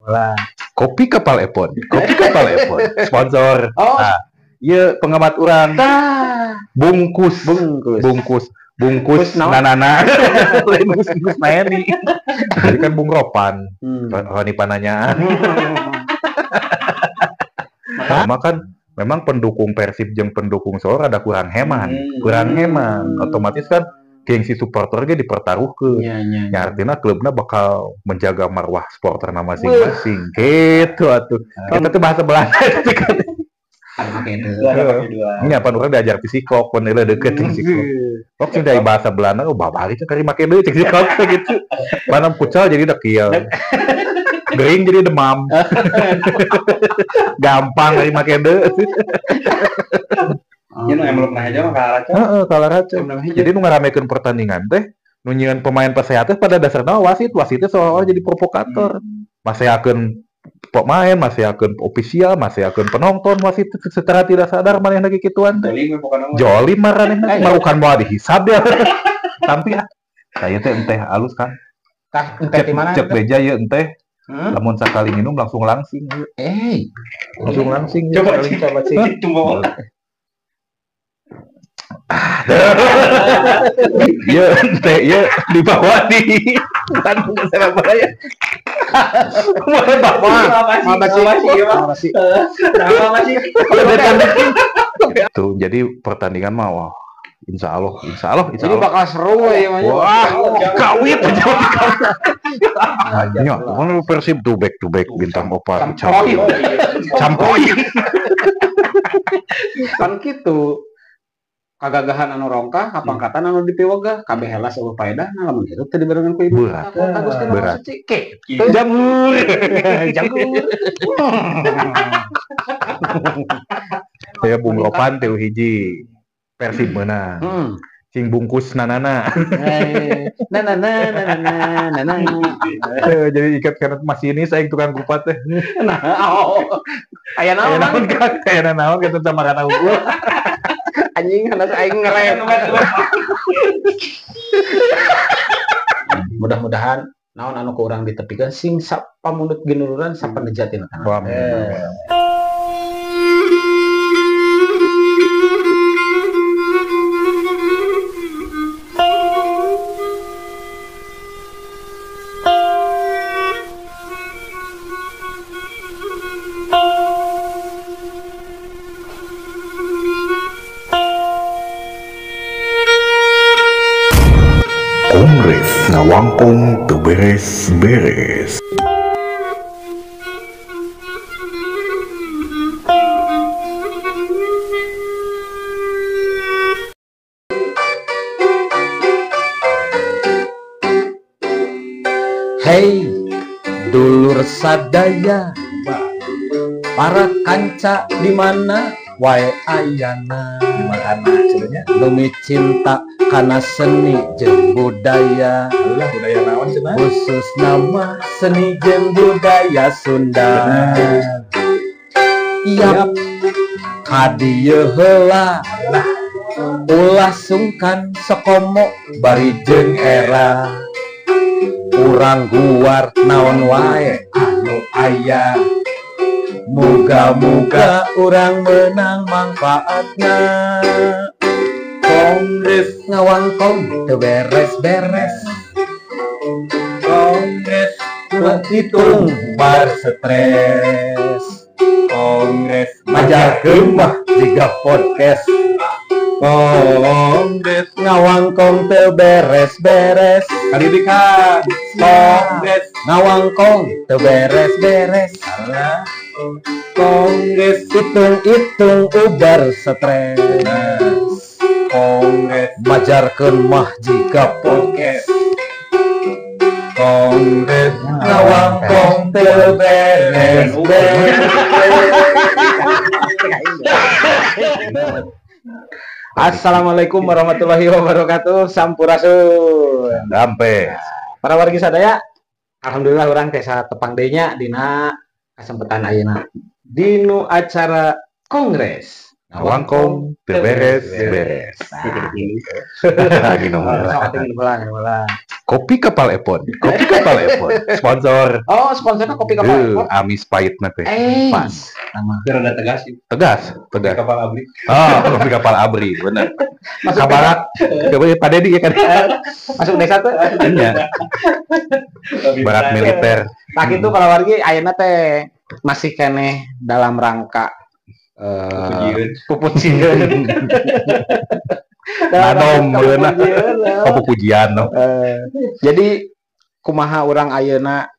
Lah. Kopi Kapal Epon, Kopi Kapal Epon, sponsor. Oh, Nah, ieu penggemar urang. Tah. Bungkus, Bungkus. Bungkus, bungkus, Bungkus naon? Nanana. Lain bungkus, bungkus naeni. Jadi kan Bung Ropan, Roni Pananyaan. Sama kan memang pendukung Persib jeung pendukung Solo rada kurang heman, kurang heman. Otomatis kan gengsi supporter ge dipertaruhkeun. Iya. Ya artinya klubnya bakal menjaga marwah supporterna masing-masing. Gitu atuh. Kita tuh bahasa Belanda. Dua, dua. Ini apa urang diajar ti sikok, pun heula deket jeung sikok. Kok sing dari bahasa Belanda, oh babari teh kari make deui cek sikok teh gitu. Mana futsal jadi dekil. Gering jadi demam. Gampang kari make deui. Ya nu emlok nah aja mah kalaraca. Heeh, kalaraca. Jadi nu ngaramekeun pertandingan teh, nu nyieun pemain pesehat teh pada dasarna wasit, wasitnya seolah-olah jadi provokator. Masehakeun pemain, masehakeun ofisial, masehakeun penonton, wasit secara tidak sadar manehna kikituan teh. Jolim we pokona mah. Jolim maranehna marukan moal dihisab ya. Tapi ah, saya teh enteh alus kan. Tah, enteh di mana? Cek beja ieu enteh. Hmm? Lamun sakali minum langsung langsing. Eh, langsung langsing. Coba Sekali. Coba sih. Coba. Iya, ente, iya dibawa di Bandung ke Surabaya. Mulai bawa. Mau basi, mau basi. Sama sih. Tuh, jadi pertandingan mah wah, insya Allah, insya Allah, insya Jadi Allah. bakal seru ya, Mas. Wah, kawit aja. Ya, kan Persib tuh back to back bintang opat. Campoy. Campoy. Kan gitu. Kagagahan anu rongkah, kapangkatan anu dipiwegah, kabeh helas eueuh paedah, nah lamun hirup teh dibarengan ku ibu. Berat. Ka Gusti Maha Berat. Suci. Ke. Jamur. Jagur. Ya Bung Ropan teu hiji. Persib meunang. Cing bungkus nanana. Na na na na na na na. Jadi ikat karena masih ini saya tukang kupat teh. Nah, oh. Aya Aya naon? naon kan? Aya naon kitu sama kana unggul. Anjing hanas aing ngerem. Mudah-mudahan naon anu ku urang ditepikeun sing sapamundut ginuluran sapanejatina kana. Amin. Kongres ngawangkong teu beres-beres. Hei, dulur sadaya, para kanca di mana wae ayana, Di mana cenah? Lumi cinta kana seni jeung budaya, Lah budaya naon cenah? Khusus nama seni jeung budaya Sunda. Yap, kadieu heula, ulah sungkan sokomo bari jeung era. Urang guar naon wae anu aya, muga-muga urang menang manfaatna. Kongres ngawangkong teu beres-beres, Kongres ulah hitung bar stres, Kongres majarkeun mah jiga podcast, Kongres ngawangkong teu beres-beres, Kadidikan. Kongres ngawangkong teu beres-beres, Kongres hitung-hitung ubar stres, Kongres majarkeun mah jiga podcast, Kongres ngawangkong teu beres-beres. Assalamualaikum warahmatullahi wabarakatuh. Sampurasun. Sampai. Para wargi sadaya, alhamdulillah urang tiasa tepang deui nya dina kesempatan ayeuna. Dinu acara kongres. Ngawangkong teu beres beres. Lagi nomor. Sok tinggal heula, heula. Kopi Kapal Epon, Kopi Kapal Epon. Sponsor. Oh, sponsornya Kopi Kapal Epon. Amis pahitna teh. Eh. Pas. Biar rada tegas sih. Tegas, tegas. Kapal Abri. Oh, Kopi Kapal Abri, bener. Masuk Kabarak. Coba ya Pak Dedi ya kan. Masuk desa tuh. Iya, barak militer. Nah, gitu para wargi, ayeuna teh masih keneh dalam rangka Pupucieun. pupucieun. Nadom, beunah. Pupucieun, Oh, pupujian no. Jadi kumaha urang ayeuna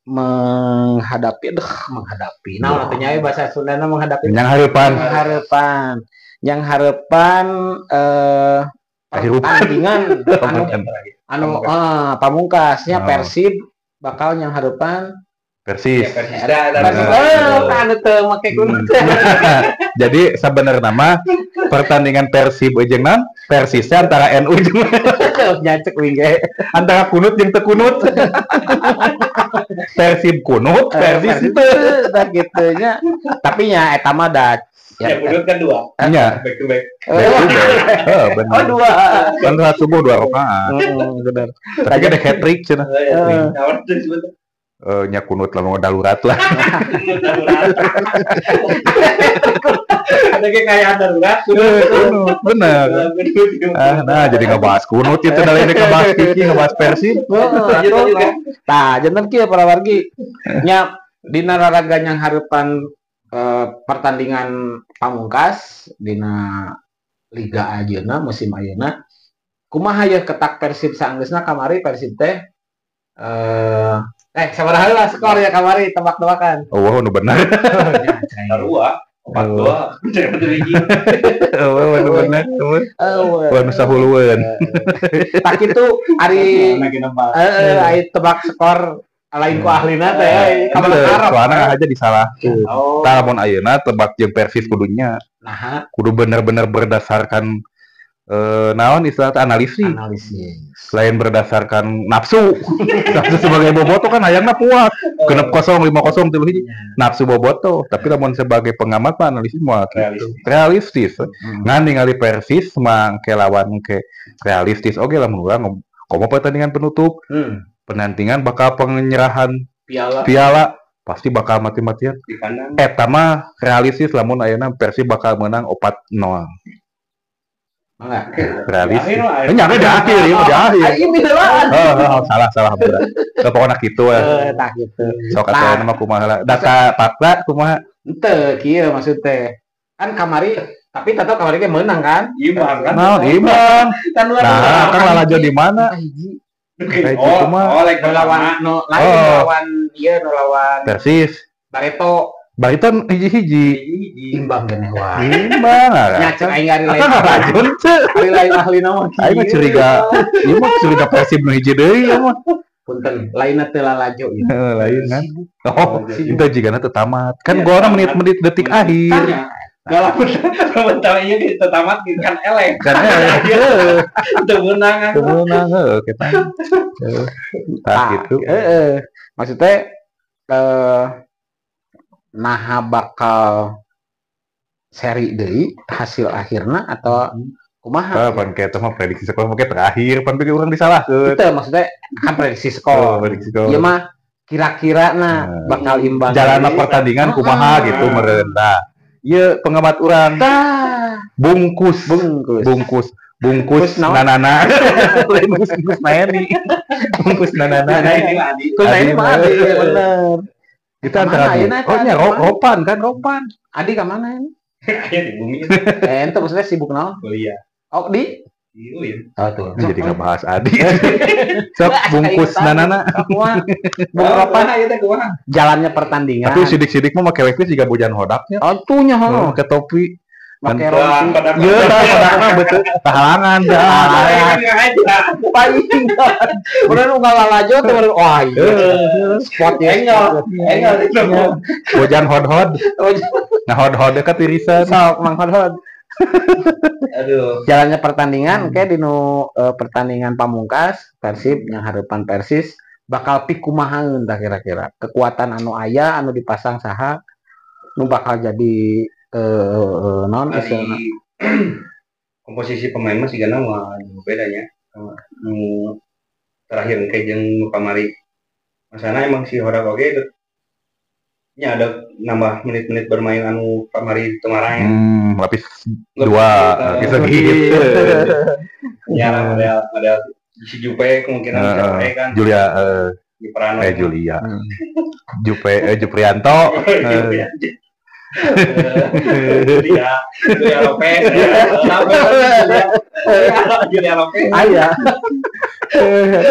menghadapi deh, menghadapi naon atuh nya bahasa Sundana menghadapi? Yang harapan. Harapan yang harapan Kehidupan. Pertandingan anu anu pamungkasnya Oh. Persib bakal yang harapan Persis. Ya, ada Persib anu teu make kunut. Jadi sebenarnya mah pertandingan Persib jeung naon? Persisnya antara NU jeung nyacek wing ge. Antara kunut jeung teu kunut. Persib kunut, Persis teu. Tah kitu nya. Tapi nya eta mah da Ya, kunut kan dua. Nya. Back to back. Heeh, bener. Oh, dua. Kan salat subuh dua rakaat. Bener. Tapi ada hat trick cenah. Naon tuh sebetulnya? Nya kunut lah mau darurat lah. Darurat. Ada kayak darurat. Kunut, bener. Ah, nah jadi ngebahas kunut itu dari ini ngebahas Kiki, ngebahas Persib. Tah, janten kieu para wargi. Nya dina raraga yang harapan pertandingan pamungkas dina liga ayeuna, musim ayeuna, kumaha ya ketak Persib saanggeusna kamari Persib teh sabaraha heula skor ya kamari, tebak-tebakan? Oh, wah, nu bener. Dua, empat dua, cewek tuh hiji. Oh, nu bener. Wah, nu sahulueun. Tak kitu ari Lagi nembak. Ari tebak skor lain ku ahlina teh kabar Bener, Arab. soalnya aja disalah. Oh. Tah, lamun ayeuna tebak jeung Persis kudunya Nah, kudu bener-bener berdasarkan naon istilah teh, analisis. Analisis. Lain berdasarkan nafsu. Nafsu sebagai boboto kan hayangna puas 6-0, 5-0, 3-1, nafsu boboto. Tapi lamun sebagai pengamat mah analisis mah gitu. Realistis. Ngan ningali Persis mah ke lawan ke realistis oke lah urang, komo pertandingan penutup, penantingan bakal penyerahan piala. Piala pasti bakal mati-matian. Di kandang. Eta mah realistis lamun ayeuna Persib bakal menang 4-0. Enggak. Realistis. Di akhir lah. Eh, nyampe di akhir ya, di akhir. Ah, ini lah. Oh, salah salah berat. Nah, pokoknya gitu ya. Eh, tah gitu. Sok atuh nama kumaha lah. Data fakta kumaha? Ente kieu maksud teh. Kan kamari tapi tetap kamari ge menang kan? Imbang kan. Naon imbang. Kan luar. Nah, kan lalajo di mana? Hiji. Kayak Oh, gitu mah. oh, like Nu lawan nu lain Oh. nu lawan ieu, nu lawan Persis. Barito. Bariton hiji-hiji. Imbang geuning wah. Imbang. Nya cek aing ari lain. Lalajon ceu. Ari lain ahli nama. Aing mah curiga. Ieu mah curiga Persib nu hiji deui ieu mah. Punten, lainna teu lalajo ieu. Heeh, lain kan. Oh, itu jigana teu tamat. Kan Iya, golna tamat. menit-menit detik akhir. Gak lah, bentar iya kita tamat kan elek. Kan heeh. Itu menang kan. Teu meunang heuh kita. Heeh. Tah Tah, gitu. heeh. Maksudnya naha bakal seri deui hasil akhirna atau kumaha? Ah, pan kayak mah prediksi skor mah terakhir pan pikir urang disalahkeun. Itu maksudnya kan prediksi Oh, skor. prediksi skor. Ieu mah kira-kira nah Nah. bakal imbang. Jalanna pertandingan kumaha gitu meureun tah. Ieu pengamat urang Tah, bungkus. Bungkus. Bungkus bungkus Bungkus naon? Nanana. Lain bungkus, bungkus naeni, bungkus nanana. Nah, ini mah Adi. Terus nah ini mah Adi, Adi. bener. Itu antara Kemana ayeuna oh nya eta? Ropan kan ropan. Adi ka mana ini? Aya di bumi. Eh, ente maksudnya sibuk naon? Kuliah. Oh, di? Di UIN. Oh, tuh. Ini jadi ngebahas Adi. Sok bungkus nanana. Kumaha? Bung Ropan Kumaha ieu teh kumaha? jalannya pertandingan. Tapi sidik-sidik mah make lekis juga bojan hodaknya. Oh, tuhnya Oh, hono. ke topi. Make Wah, rompi. pada Iya, tah hodakna betul. Tahalangan dah. Paling. Udah nu lalajo tuh baru wah iya. Spot ya. Engel, engel itu. Bojan hod-hod. Nah, hod-hod kan tirisan. Sok Mang Hod. Aduh. Jalannya pertandingan kayak dinu pertandingan pamungkas Persib yang harapan Persis bakal pikumahaeun tah kira-kira kekuatan anu aya anu dipasang saha nu bakal jadi Non istilahna? Dari komposisi pemain mah sigana mah bedanya sama nu terakhir engke jeung nu kamari. Masana emang si Hodak oge itu nya ada nambah menit-menit bermain anu kamari teu maraen. Lapis dua gitu gitu. Ya lah, model model si Jupe kemungkinan bisa main kan Julia di peran Julia. Jupe Juprianto. Julia Julia Lopez ya. Julia Lopez. Aya.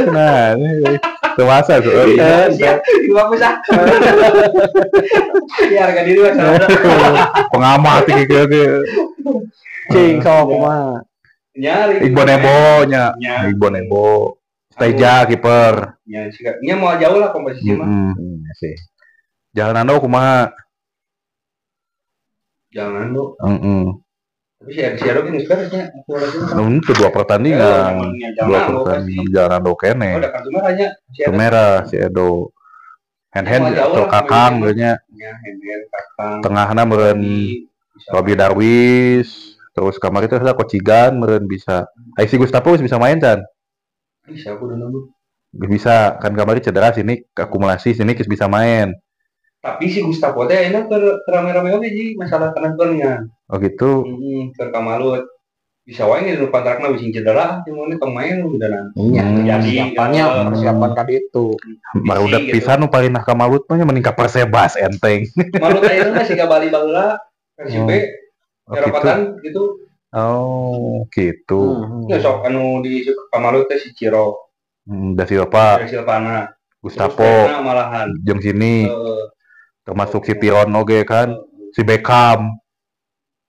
Nah, dewasa tuh. Iya, bagus ah. Ya harga diri mah salah. Pengamat gitu gitu. Cing sok kumaha. Nyari. Iqbal Nebo nya. Nya. Iqbal Nebo. Steja kiper. Nya sih nya mau jauh lah komposisi mah. Sih. Jalan ando kumaha? Jangan lu. Heeh. Tapi si si Ero geus beres nya. Itu dua pertandingan. Dua pertandingan jalan ando kene. Oh, udah kartu merahnya si Kartu Edo. merah si Edo. Hand hand Mau jauh atau lah, Kakang komposisi nya. Nya hand hand Kakang. Tengahna meureun Bisa. Robi Darwis, terus kamari itu ada Kocigan meureun bisa. Ai si Gustavo geus bisa main can? Bisa aku udah nunggu. Geus bisa kan kamari cedera sini akumulasi sini geus bisa main. Tapi si Gustavo teh ayeuna keur rame-rame oge ji masalah transfernya. Oh gitu. Heeh, keur kamalut. Bisa wae nu kontrakna bisa cedera, cuman tong main udah nanti. Iya, Jadi, persiapannya persiapan kali itu. Baru udah gitu. pisan nu parinah ka Malut mah nya mending ka Persebas enteng. Malut ayeuna mah siga Bali baheula Persib B, Oh gitu. Eropatan gitu. Oh gitu. Ya sok anu di Kamalut teh si Ciro, Da Silva, da Silvana, Gustavo, Terus Vena malahan. jeung sini Heeh. termasuk si Tiron oge kan, si Beckham.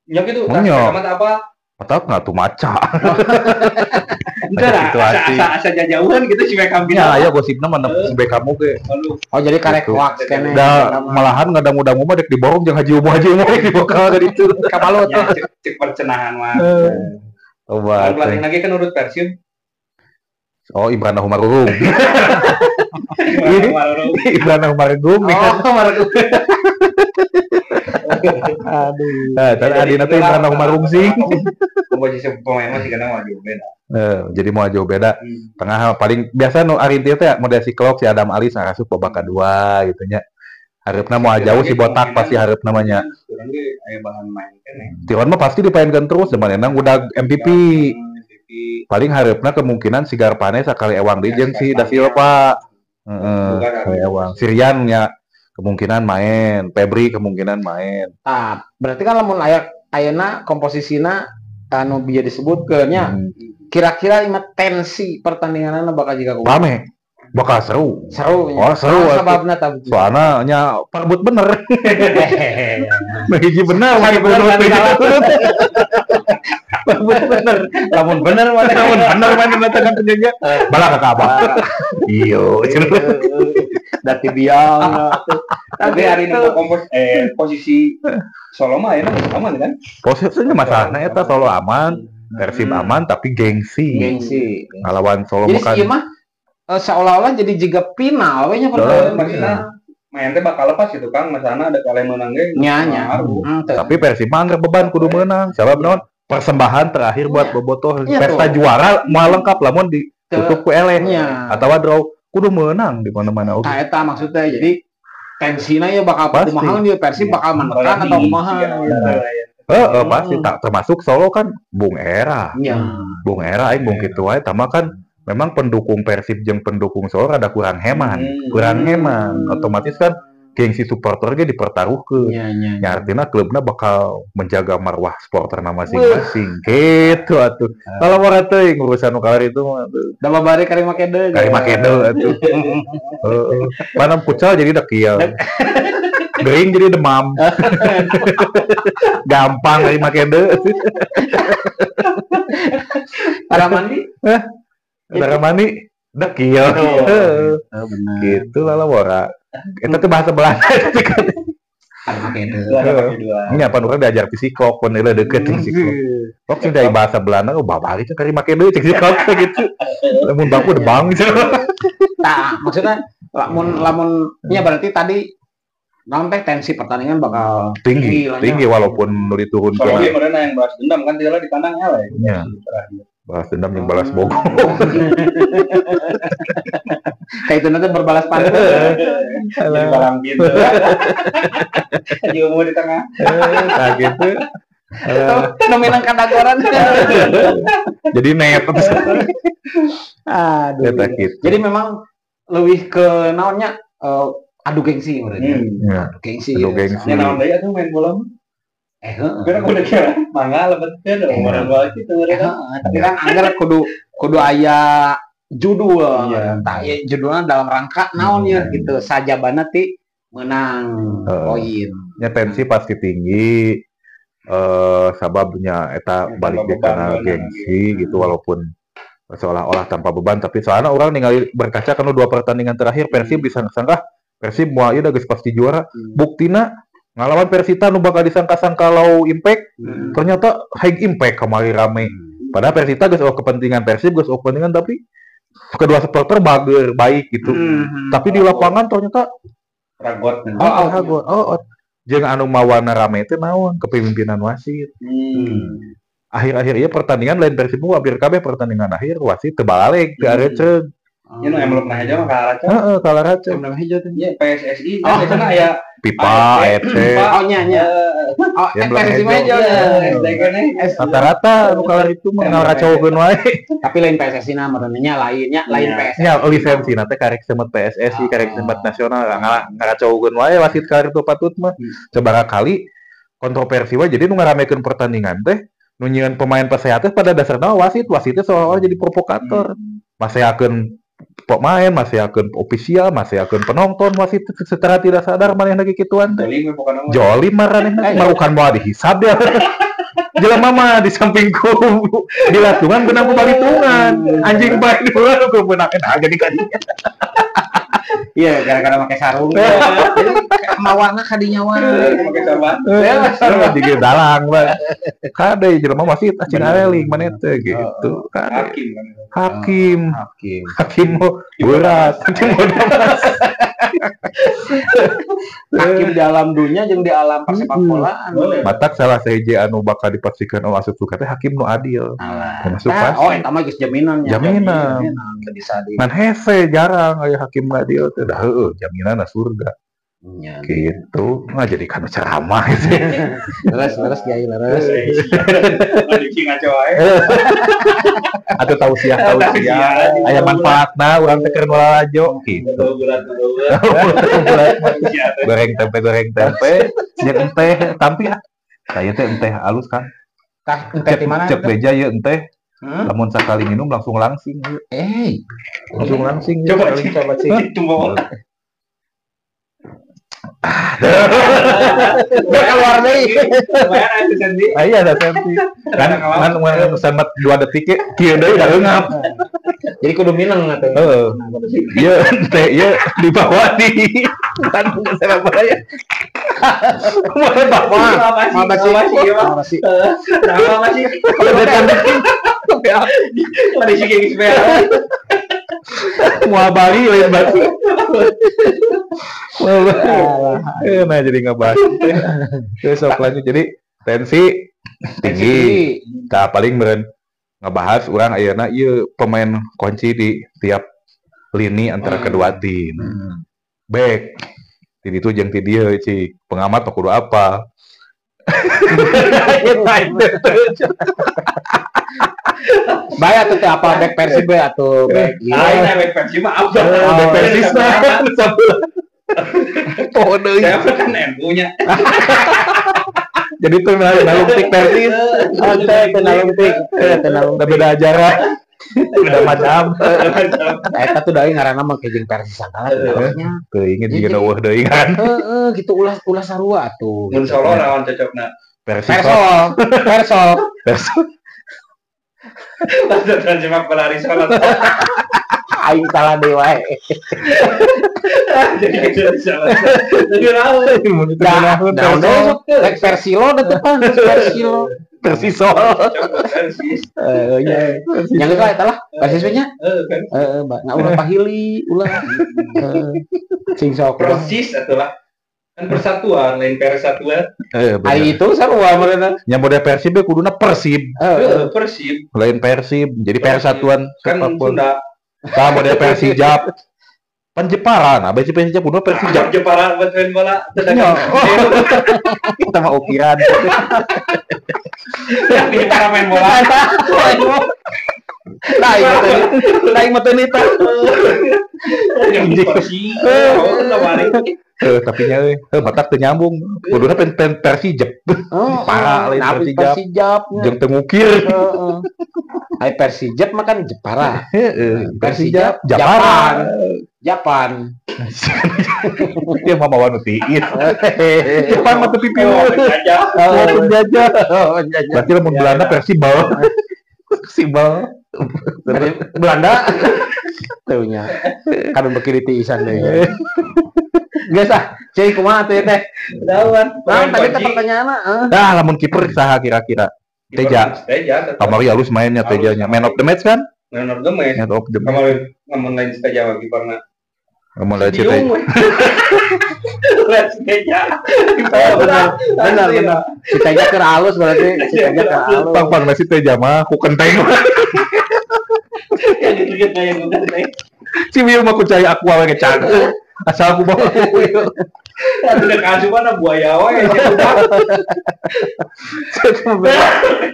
Nya gitu, tah Nya. Beckham teh apa? Mata nggak tuh maca. Enggak lah, asa situasi. asa asa jauhan gitu si Beckham Ya, bisa. aya gosipna mah si Beckham oge. Aduh, Oh, jadi karek Gitu. hoax kene. Da malahan ngadang-udang mah dek diborong jeung Haji Umu Haji Umu dek dibokal ka ditu. Ka Malut. nya cek cek percenahan mah. Obat. Kan pelatih lagi kan urut Persib. Oh, Imran Humarung. Ini Imran Humarung nih kan. Oh, Margo. Aduh. Nah, tadi adina teh Imran Humarung sih. Komposisi pemain masih kena mah jauh beda. Jadi mau jauh beda. Tengah paling biasa nu arintil teh model si Klok si Adam Ali asup babak kedua gitu nya. Hareupeuna mau jauh si botak pasti hareup namanya. Kurang ge aya bahan main keneh. Tiron mah pasti dipainkan terus zaman enang udah MVP. MVP. Paling hareupeuna kemungkinan si Garpane sakali ewang deui jeung si Da Silva. Heeh, sakali ewang. Si Rian nya kemungkinan main, Febri kemungkinan main. Tah, berarti kan lamun aya ayeuna komposisina anu bieu disebutkeun nya. Kira-kira ima tensi pertandinganna bakal jiga kumaha? Rame. Bakal seru. Seru nya. Oh, seru Naon atuh. sababna tah? Soalnya nya parebut bener. Nah, hiji bener, Hiji mah bener, bener. salah. Parebut bener. Lamun bener mah Lamun bener mah datang kan penjaga. Bala ka abah. Iyo. Dati biang. Tapi hari ini kompos posisi Solo mah ayeuna geus aman kan? Posisinya masalahnya eta Solo aman, Persib aman tapi gengsi. Gengsi. Ngalawan Solo Jadi bukan si ieu mah seolah-olah jadi jiga final we nya pertandingan. Maksudnya main teh bakal lepas gitu Kang, masana ada kalian menang ge. Nya nya. Ngaruh. Teu. Tapi Persib mah anggar beban kudu menang. Sabab naon? Persembahan terakhir buat bobotoh Iya, pesta tuh. juara moal lengkap lamun ditutup ku eleh Nya. atawa draw kudu menang di mana-mana oge. Nah, eta maksudnya jadi tensinya ya bakal Pasti. kumaha nih Persib bakal menekan atau kumaha gitu. Heeh, pasti tak termasuk Solo kan Bung Era. Iya. Bung Era aing bung kitu wae tama kan memang pendukung Persib jeung pendukung Solo rada kurang heman, kurang heman. Otomatis kan gengsi supporter ge dipertaruhkeun. Iya, iya. Ya artinya klubna bakal menjaga marwah supporterna masing-masing. Gitu atuh. Kalau ora teuing urusan nu kalar itu mah atuh. Da babari kari make deui. Kari make deui atuh. Heeh. Panam futsal jadi dekil. Gering jadi demam. Gampang kari make deui. Para mandi? Tara mandi dekil. Heeh. Oh, benar. Gitu lah ora. Eta tuh bahasa Belanda. Kari make deui. Ada pakai dua. Ini apa urang diajar psikolog, pun heula deket jeung psikolog. Kok sing dari bahasa Belanda, oh babari cek kari make deui cek psikolog teh gitu. Lamun baku debang gitu. Tah, maksudnya lamun lamun nya berarti tadi Naon teh tensi pertandingan bakal tinggi, lah tinggi nya. Walaupun nu diturunkeun. Soalnya mereka yang balas dendam kan tidak di kandang eleh. Iya. Balas dendam yang balas bogor. Kayak itu nanti berbalas pantun. Jadi barang gitu. Jadi umur di tengah. Nah gitu. Nominang kadagoran. Jadi net. Aduh. Eta gitu. Jadi memang lebih ke naonnya adu gengsi mereka. Ya. Adu gengsi. Adu Ya. gengsi. Nya naon deui atuh main bola mah. Heeh. Kira kudu kira mangga lebetkeun umuran bola kitu mereka. Heeh, tapi kan angger kudu kudu aya judul. Iya. Tah ieu judulna dalam rangka naon ya gitu. Sajabana ti menang poin. Nya tensi pasti tinggi. Sababnya eta Ya, balik tanpa deui kana beban, gengsi gitu walaupun seolah-olah tanpa beban, tapi soalnya orang ningali berkaca kana dua pertandingan terakhir Persib disangka-sangka Persib moal ieu geus pasti juara. Buktina ngalawan Persita nu bakal disangka-sangka low impact, ternyata high impact kamari rame. Padahal Persita geus eueuh kepentingan, Persib geus eueuh kepentingan, tapi kedua supporter bager baik gitu. Tapi di lapangan ternyata Ragot. Oh, oh, oh. Jeung anu mawana rame teh naon kepemimpinan wasit. Akhir-akhir ieu pertandingan lain Persib mah hampir kabeh pertandingan akhir wasit teu balik teu arecen. Nya nu emlok nah aja mah kalah. Heeh, kalah. Emblem hijau tuh. Nya PSSI kan biasana aya FIFA, AFC, Oh nya nya. Oh, Emblem Persib hijau. hijau. SD keneh. Rata-rata anu kalah itu mah ngaracaukeun wae. Tapi lain PSSI na merenanya lainnya lain Iya. PSSI. Nya lisensi na teh karek semet PSSI, karek semet nasional, ngaracaukeun wae wasit kalah itu patut mah. Sabaraha kali kontroversi wae, jadi nu ngaramekeun pertandingan teh nu nyieun pemain Persea teh pada dasarna wasit, wasitnya seolah-olah jadi provokator. Maseakeun pemain, maseakeun ofisial, maseakeun penonton, wasit secara tidak sadar manehna kikituan teh. Jolim we pokona mah. Jolim maranehna marukan moal dihisab ya. Jelema mah di sampingku di latungan benang pabalitungan. Anjing bae di urang ku benang nah jadi kan. Iya, gara-gara pakai sarung. Jadi mawana kadinya wae. Make sorban. Ya, di dalang bae. Kade jelema wasit acing areling maneh teh gitu. Kade. Hakim kan. Hakim, Hakim. hakim mau berat, hakim mau damas. Hakim di alam dunia jeung di alam persepak bolaan. Matak salah sahiji anu bakal dipastikan oleh asup surga teh hakim nu adil. Alah. Termasuk Nah, pasti. oh eta mah geus jaminan nya. Jaminan. Teu bisa di Ngan hese jarang aya hakim nu adil teh dah heueuh jaminan surga. Nya. Gitu. Nah jadi kan ceramah gitu. Leres leres kiai leres. Diksi ngaco wae. Atau tausiah tausiah aya manfaatna urang teh keur lalajo gitu. Betul Bulat. Goreng tempe, jeung enteh tampi ah. Saya teh enteh halus kan. Tah enteh di mana? Cek beja ieu enteh. Hmm? Lamun sakali minum langsung langsing ieu. Eh, Langsung langsing ieu. Coba Sekali. coba sih. Tumbang. Udah keluar deui. Lumayan atuh senti. Ah, iya ada senti. Kan kan kan semet 2 detik ge kieu deui da eungap. Jadi kudu mineng atuh. Heeh. Ieu teh ieu dibawa di Bandung ke Surabaya. Kumaha bawa? Mau basi, mau basi. Nama masih. Pada si geng sepeda. Mau Bali lain basi. Nah jadi ngebahas. Terus sok lanjut jadi tensi tinggi. Nah paling meureun ngebahas urang ayeuna ieu pemain kunci di tiap lini antara kedua tim. Back ti ditu jeung ti dieu cik pengamat mah kudu apa. Bae atuh teh apa back Persib we atuh back. Lain back Persib mah apa? Back Persis mah. Oh deui. Saya kan NU-nya. Jadi tuh nalungtik Persis. Oh, teh teh nalungtik. Teh nalungtik. Udah beda ajaran. Beda macam. Eta tuh deui ngaranna mah jeung Persis sangkala nya. Teu inget jeung eueuh deui kan. Heeh, gitu ulah ulah sarua atuh. Mun Solo lawan cocokna. Persis. Persol, Persol. Persol. Lanjutan sepak bola Solo. Aing salah deui wae. Jadi kita salah. Jadi raun. Dah, dah, rek Persilo da teh pan, Persilo. Persisol. Persis. Heeh, nya. Nya geus lah eta lah, Persis we nya. Heeh kan. Heeh, nah ulah pahili, ulah. Heeh. Sing sok. Persis atuh lah. Kan persatuan lain persatuan. Ari itu sarua meureunna. Nya model Persib kuduna Persib. Persib. Lain Persib. Jadi persatuan kan Sunda. Tah model Persijap. Pan Jepara, nah beci Persijap kudu Persijap. Jepara buat main bola. Kita mah ukiran. Jepara main bola. Nah, mah teu nita. Persib. Tapi nya euy, batak teu nyambung. Kuduna pen Persijap. Jepara lain Persijap. Jeung teu ngukir. Heeh. Ai Persijap mah kan Jepara. Heeh, Persijap Japara. Japan. Dia mah mawa nu tiis. Japan mah teu pipieu. Penjajah. Berarti lamun Belanda Persibal. Persibal. Dari Belanda. Teu nya. Kadon beuki ditiisan deui. Geus ah, ceuy kumaha atuh teh? Lawan. Nah, tadi teh pertanyaanna, heeh. Dah lamun kiper saha kira-kira? Teja. Teja. Kamari halus mainnya Tejanya. Man of the match kan? Man of the match. Man of the match. Kamari lamun lain Teja mah kiperna. Lamun lain si Teja. Lain Teja. Benar, benar. Si Teja keur halus berarti si Teja keur halus. Pang-pang si Teja mah ku kenteng. Ya gitu yang kenteng. Si Wiu mah ku cai aqua we ngecang. Asal aku bawa Wiu. Udah kasupan buaya we.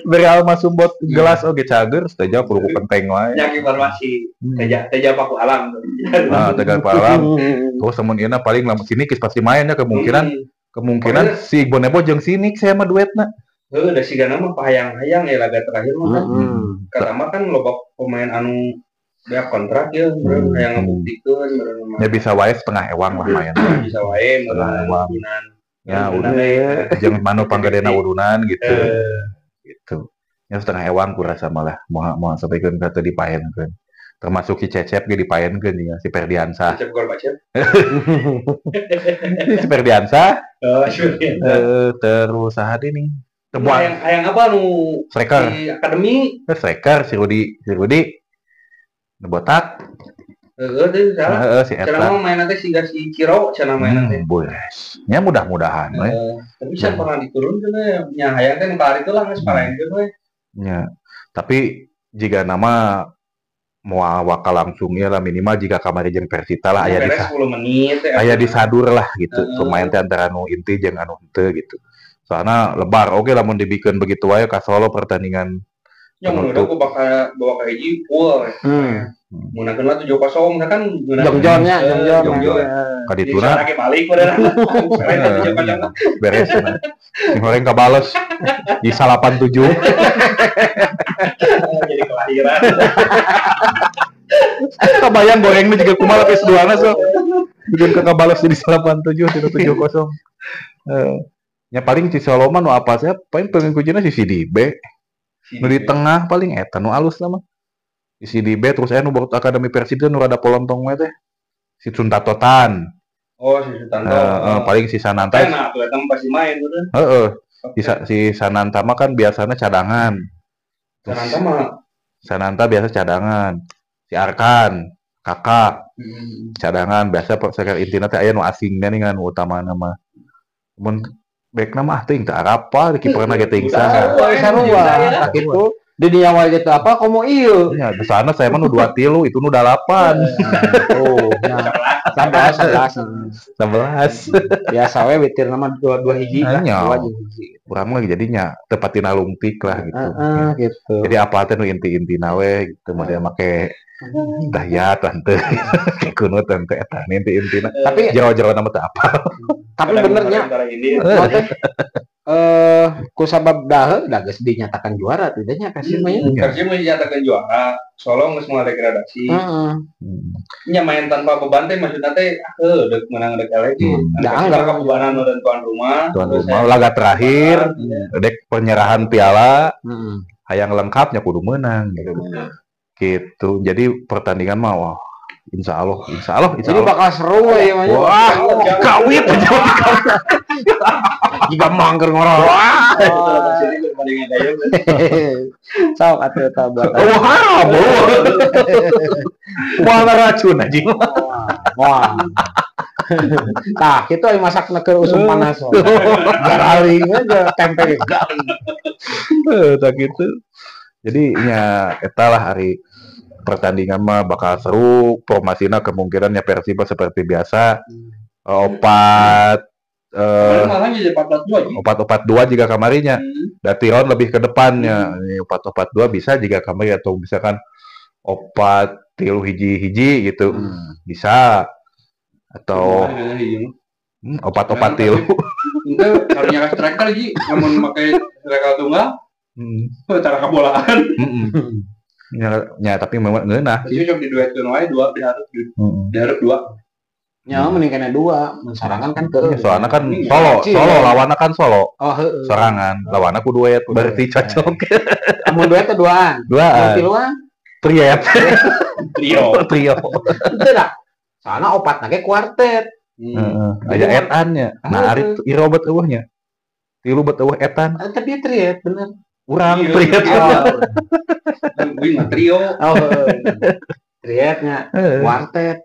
Beri alma sumbot gelas oge cager, Teja kudu ku kenteng wae. Nya kiper masih Teja, Teja Paku Alam. Nah, Teja Paku Alam. Terus lamun ieu paling lamun sini geus pasti mainnya kemungkinan si Iqbal Nebo jeung si Nick saya mah duetna. Heuh, da sigana mah pahayang-hayang ya laga terakhir mah kan. Kata mah kan loba pemain anu beak kontrak ya, meureun hayang ngabuktikeun meureun mah. Ya bisa wae setengah ewang lah main. Bisa wae meureun udunan. Ya udah jeung manu panggedena udunan gitu. Gitu. Ya setengah ewang kurasa malah moal sampikeun ka teu dipaenkeun. Termasuk si Cecep ge dipaenkeun ya, si Ferdiansah. Cecep Gorbachev. Si Ferdiansah. Oh, si Ferdiansah. Terus saha deui nih? Hayang apa nu striker di akademi? Striker si Rudi, si Rudi. Nu botak. Heeh, teh salah. Heeh, si eta. Cenah mah mainna teh siga si Ciro cenah mainna teh. Boleh. Nya mudah-mudahan we. Tapi can pernah diturunkeun we nya hayang teh nu kamari teh lah geus paraenkeun we. Nya. Tapi jika nama moal bakal langsung ya lah minimal jika kamari jeung Persita lah aya di 10 menit aya disadur lah gitu. Pemain teh antara nu inti jeung anu henteu gitu. Soalnya lebar oke lamun dibikin begitu wae ka Solo pertandingan. Ya mun udah aku bakal bawa ka hiji full. Meunangkeun lah 7-0 nah kan jongjonnya, jongjon. Ka dituna. Lagi balik padahal. 7-0. Beres. Sing goreng kabales di 87. Jadi kelahiran. Kebayang gorengnya juga kumaha lapis duana so. Bikin ke kabales jadi 87 7-0. Ya paling si Solo mah nu apa saya paling pengikutnya si CDB. Nu di tengah paling eta nu alus lah mah. Si CDB terus aya nu baru akademi Persib teh nu rada polontong we teh. Si Suntatotan. Oh, si Sutanto. Paling si Sananta. Nah, atuh eta mah pasti main udah. Heeh. Si Sananta mah kan biasanya cadangan. Sananta mah Sananta biasa cadangan. Si Arkan, Kakak. Cadangan biasa striker intina teh aya nu asingna nih nu utamana mah. Mun backna mah teuing teu arapa, kiperna ge teuing saha. Sarua kitu. Di dia wae gitu apa komo ieu. Ya, di sana saya mah nu 2 tilu, itu nu 8. Oh, ya. 11. 11. Biasa we witirna mah 2 hiji lah, 2 jeung hiji. Urang mah jadinya tepatina lungtik lah gitu. Heeh, gitu. Jadi apa teh nu inti-intina we gitu model make dahya tante kunut tante eta inti-intina. Tapi jero-jero nama teu apal. Tapi benernya ku sabab dahe da geus dinyatakan juara tidaknya Persib mah ya. Persib mah dinyatakan juara, Solo geus mulai degradasi. Heeh. Nya main tanpa beban teh maksudna teh heuh deuk menang deuk eleh ge. Da anggar kebebanan dan tuan rumah. Tuan rumah laga terakhir, dek penyerahan piala. Hayang lengkapnya kudu menang gitu. Gitu. Jadi pertandingan mah wah insya Allah. Jadi bakal seru ya mah. Wah, kawit aja. Jika mangger ngorok. Wah. Sok atuh tabat. Wah, wah racun anjing. Wah. Tah, kitu aya masak keur usum panas. Garaling aja tempe garing. Tah gitu. Jadi nya eta lah, hari pertandingan mah bakal seru, formasina kemungkinannya Persib seperti biasa. Opat Malah jadi 4-4-2 ji. 4-4-2 jika kamarinya. Da Tiron lebih ke depannya. Ini 4-4-2 bisa jika kamari atau misalkan 4-3-1-1 gitu. Bisa. Atau 4-4-3. Itu karunya striker ji, lamun make striker tunggal. Cara kebolaan. Ya, tapi memang ngeunah. Jadi cocok diduetkeun wae dua dihareup dihareup dua. Ya, mending kena dua, mun sorangan kan ke. Ya, soalnya kan solo, solo lawanna kan solo. Oh, heeh. Sorangan, lawanna ku duet, berarti cocok. Amun duet teh duaan. Duaan. Mun tiluan triet. Trio. Trio. Teu dah. Soalna opatna ge kuartet. Heeh. Aya etan nya. Nah, ari iro bet eueuh nya. Tilu bet eueuh etan. Tapi triet bener. Urang triet. Wih, mah trio. Oh, trietnya kuartet.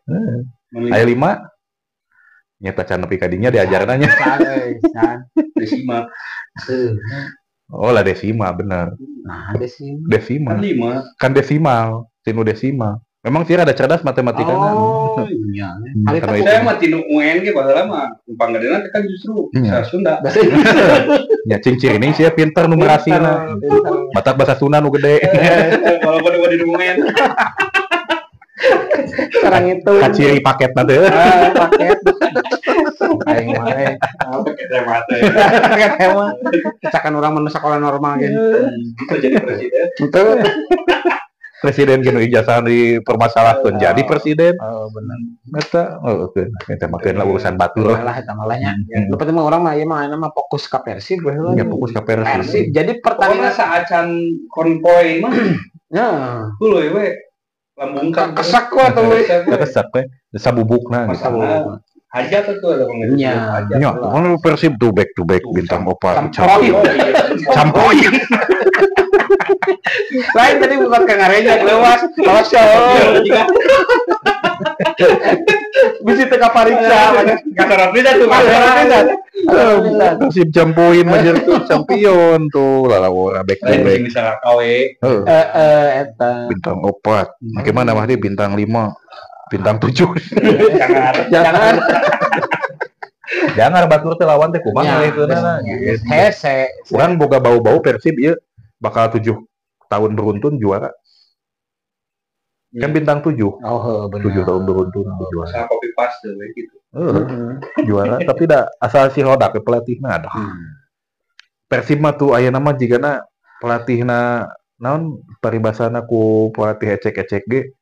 Aya 5. Nyata can nepi ka dinya diajarna nya. Desima. Oh lah desima bener. Nah, desima. Desima. Kan 5. Kan desimal, tinu desimal. Memang sih rada cerdas matematikanya. Oh, iya. Saya mah tinu UN ge baheula mah panggedena kan justru bahasa Sunda. Ya cing-cirining sih pinter numerasina. Matak bahasa Sunda nu gede. Walaupun udah di UN. Sekarang itu kaciri paket nanti. Paket. Aing mah paket tema teh. Paket tema. Cakan urang mah sekolah normal ge. Jadi presiden. Betul. Presiden gini ijazah dipermasalahkan jadi presiden. Oh benar. Eta oh oke. Eta mah lah urusan batur lah eta mah nya. Nu penting mah urang mah ieu mah mah fokus ka Persib we lah. Ya fokus ka Persib. Persib. Jadi pertandingan saacan konvoy mah. Ya. Heueuh we. Lambungkan kesak we atuh we. Kesak we. Sabubukna gitu. Hajat tuh ada pengertian. Nya, kan Persib tuh back to back bintang opat. Campoy. Lain tadi bukan ke ngarenya leuwas, awas ya. Bisi teu kapariksa, kasarat bisa tuh. Persib campoin majer tuh champion tuh lalawora back to back. Bisa KW. Heeh, eta. Bintang opat. Gimana mah dia bintang 5. Bintang 7. Jangan. Jangan batur teh lawan teh kumaha itu nah. Hese. Urang boga bau-bau Persib ieu bakal 7 tahun beruntun juara. Kan bintang 7. Oh, benar. 7 tahun beruntun juara. Sama copy paste we gitu. Juara tapi da asal si Rodak ke pelatihna aduh. Persib mah tuh ayeuna mah jigana pelatihna naon paribasana ku pelatih ecek-ecek ge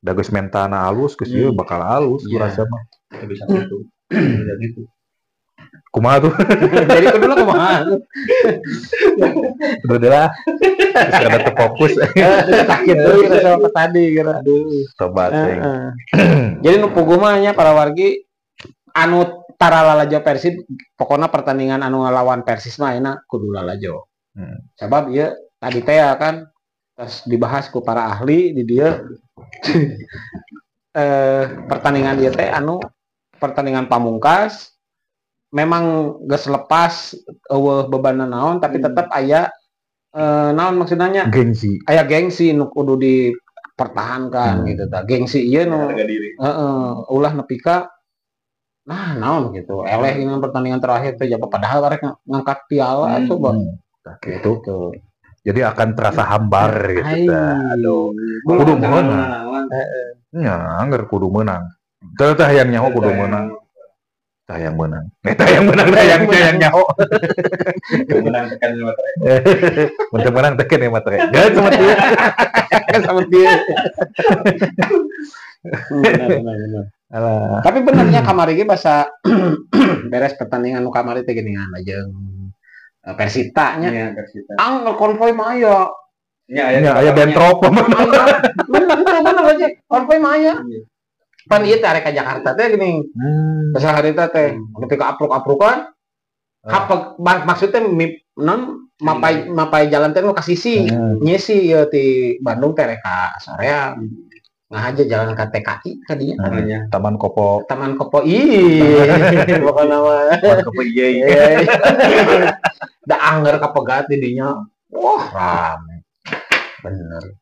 da geus mentana halus geus ieu bakal halus yeah. Rasa mah bisa gitu. Bisa gitu. Kumaha tuh? Jadi kudu lah kumaha. Udah lah. Terus kada terfokus. Sakit tuh kira sama tadi kira. Aduh, tobat sing. Jadi nu puguh mah nya para wargi anu tara lalajo Persib pokona pertandingan anu ngalawan Persis mah ayeuna kudu lalajo. Sabab ieu tadi teh ya kan terus dibahas ku para ahli di dieu pertandingan ieu teh anu pertandingan pamungkas memang geus lepas eueuh beban naon tapi tetap aya naon maksudnya nya gengsi aya gengsi nu kudu dipertahankan gitu tah gengsi ieu nu heeh ulah nepi ka nah naon gitu eleh dengan pertandingan terakhir teh jaba padahal arek ngangkat piala coba gitu. Jadi akan terasa hambar gitu. Aduh, kudu meunang. Nya, angger kudu meunang. Teu tah hayang nyaho kudu meunang. Tah hayang meunang. Tah hayang meunang, tah hayang nyaho. Meunang tekan matre. Mun teu meunang tekan ya matre. Geus sama dia. Sama dia. Benar. Alah. Tapi benernya kamari ge basa beres pertandingan nu kamari teh geuningan jeung Persita nya. Iya, Persita. Ang konvoy mah aya. Nya aya aya bentrok. Bener aja. Konvoy mah aya. Pan ieu teh arek ka Jakarta teh geuning. Basa harita teh nepi ka apruk-aprukan. Hapek maksudnya non mapai jalan teh nu ka sisi. Nyisi ieu ti Bandung teh rek ka Soreang. Ngahaja jalan ka TKI tadinya. Nya. Taman Kopo. Taman Kopo ih, pokokna mah. Taman Kopo iya iya. Da angger kapegat di dinya. Wah, rame. Bener.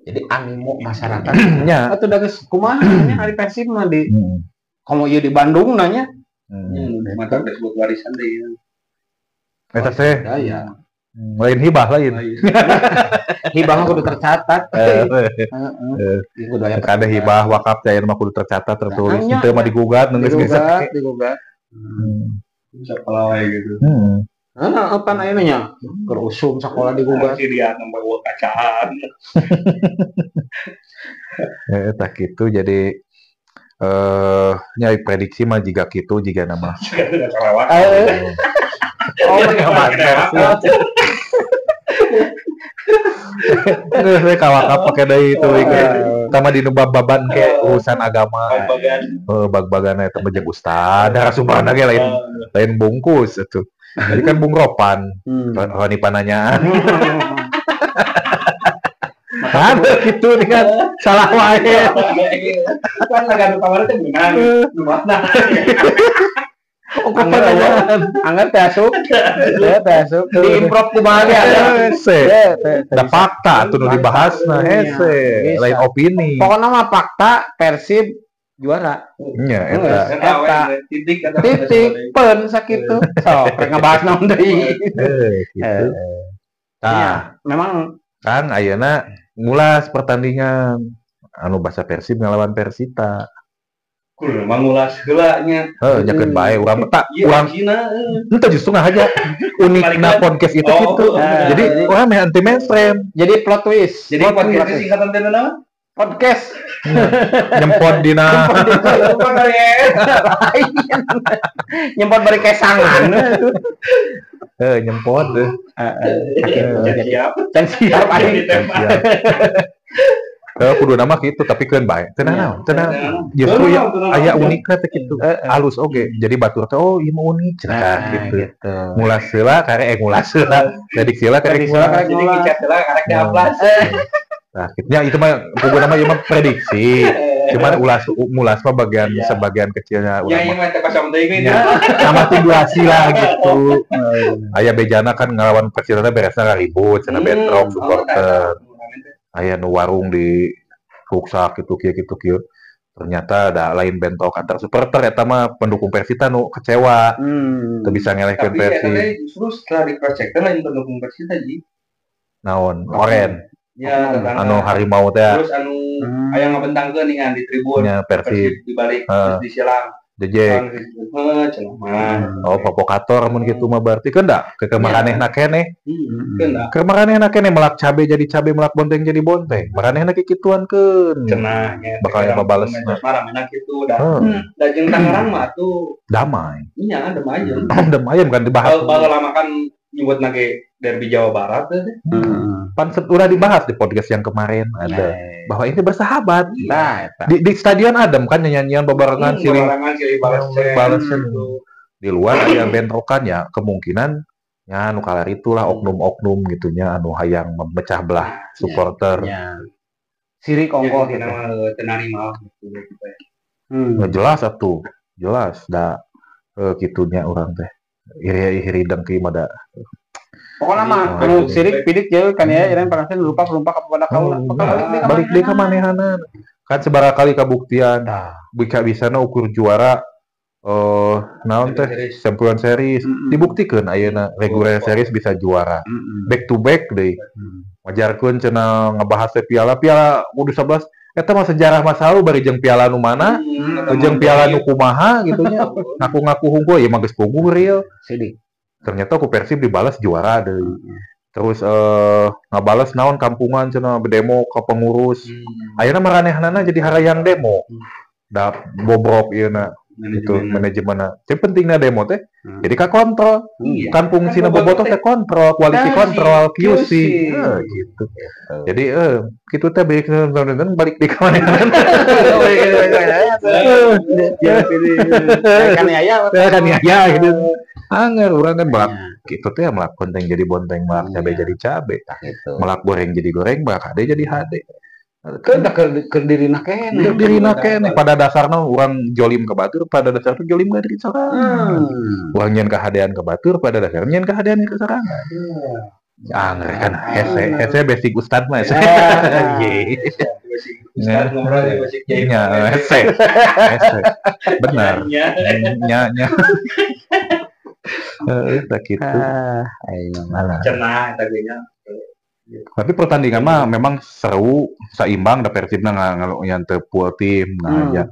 Jadi animo masyarakat. Nya. Atuh da geus kumaha nya ari Persib mah di komo ieu di Bandung nanya. Mantap disebut warisan deh. Eta teh Daya. Lain hibah lain. Hibah mah kudu tercatat. Heeh. Ieu kudu aya Kada hibah wakaf teh mah kudu tercatat tertulis. Nya, Teu mah digugat nu geus geus. Digugat, digugat. Bisa pelawai gitu. Heeh, pan ayeuna nya keur usum sakola digugat. Si dia nambah uang kacaan. Eta kitu jadi nya prediksi mah jiga kitu jiga nama. Sudah kelewat. Oh, ya. Geus we kawakap pake deui itu tama di nu bab-baban ke urusan agama. Bag-bagan. Bag-bagan eta mah jeung ustad, narasumberna ge lain lain bungkus atuh. Jadi kan Bung Ropan, Roni pananyaan. Ada gitu nih kan, salah wae. Kan laga nu kamari teh beunang. Nu mana? Oh, pananyaan. Angger teh asup. Teh asup. Di improv kumaha ge ada. Hese. Da fakta atuh nu dibahasna hese, lain opini. Pokokna mah fakta Persib juara. Nya eta. Eta. Titik Titik pen sakitu. Sok rek ngabahas naon deui. Gitu. Tah, memang kan ayeuna ngulas pertandingan anu basa Persib ngalawan Persita. Kudu mah ngulas heula nya. Heuh, nyakeun bae urang mah tak Ieu urang Cina. henteu justru ngahaja unikna podcast itu gitu. Jadi urang meh anti mainstream. Jadi plot twist. Jadi podcast singkatan teh naon? Podcast. Nyempot dina. Nyempot bari kesangan. Nyempot deh. Siap. Dan siap aing. Kudu nama kitu tapi keun bae. Teu naon, teu naon. Justru ya aya unikna teh kitu. Alus oge. Jadi batur teh oh ieu mah unik cenah gitu. Ngulas heula karek ngulas heula. Prediksi heula karek ngulas. Jadi ngicat heula karek diaplas. Nah, ya itu mah kudu nama ieu mah prediksi. Cuman ulas mah bagian sebagian kecilnya Ya ieu mah teh kosong teuing nya. Sama durasi lah gitu. Aya bejana kan ngelawan Persita beresna ribut, cenah bentrok supporter. Aya nu warung di ruksak gitu kieu gitu kieu. Ternyata ada lain bentrok antar supporter eta mah pendukung Persita nu kecewa. Teu bisa ngelehkeun Persib. Tapi justru setelah di cross check teh lain pendukung Persita ji. Naon? Oren. Ya, anu harimau teh. Terus anu aya ngabentangkeun nih di tribun ya, Persib di balik terus disilang. Jejek. Heeh, cenah mah. Oh, provokator mun kitu mah berarti keun da ke maranehna keneh. Keun da. Ke maranehna keneh melak cabe jadi cabe, melak bonteng jadi bonteng. Maranehna kikituan keun. Cenah nya. Bakal babalesna. Maranehna kitu da. Da jeung Tangerang mah atuh damai. Iya, damai. Damai bukan dibahas. Baheula lama kan nyebut nage derby Jawa Barat teh. Pan udah dibahas di podcast yang kemarin ada bahwa ini bersahabat. Nah, di stadion adem kan nyanyian bebarengan silih balesan. Di luar ada bentrokan ya kemungkinan ya anu kalar itulah oknum-oknum gitunya anu hayang memecah belah supporter. Ya. Sirik ongkoh gitu. Tenari mah gitu. Nah, jelas atuh. Jelas da kitunya urang teh. Iri-iri dengki mah da. Pokoknya mah anu sirik pidik jauh kan ya iran pangasen lupa kepada kaula. Balik deui ka manehana. Kan sabaraha kali kabuktian. Bisa bisana ukur juara naon teh champion series dibuktikeun ayeuna regular series bisa juara. Back to back deui. Wajarkeun cenah ngebahas teh piala U11 eta mah sejarah masa lalu bari jeung piala nu mana, jeung piala nu kumaha gitu nya. Ngaku-ngaku hungkul ieu mah geus puguh real. Sidik. Ternyata ku Persib dibalas juara deui. Terus ngabales naon kampungan cenah berdemo ke pengurus. Ayeuna maranehanana jadi harayang demo. Da bobrok ieu na gitu manajemenna. Jadi pentingna demo teh jadi ka kontrol. Kan fungsina bobotoh teh kontrol, quality control, QC. Gitu. Jadi kitu teh balik balik di ka manehna. Kan ya gitu. Anger urang kan melak gitu teh melak bonteng jadi bonteng, melak cabe jadi cabe, melak goreng jadi goreng, melak hade jadi hade. Keur dirina keneh. Keur dirina keneh pada dasarna urang jolim ke batur, pada dasarna jolim ka diri sorangan. Urang nyeun kahadean ke batur, pada dasarna nyeun kahadean ke sorangan. Angger kan hese basic ustad mah hese. Basic ustad ngobrol ya basic kiai. Nya hese. Hese. Benar. Nya nya. Heeh, kitu. Ayo malah. Cenah eta ge nya. Tapi pertandingan mah memang seru, seimbang da Persibna yang teu full tim nah ya.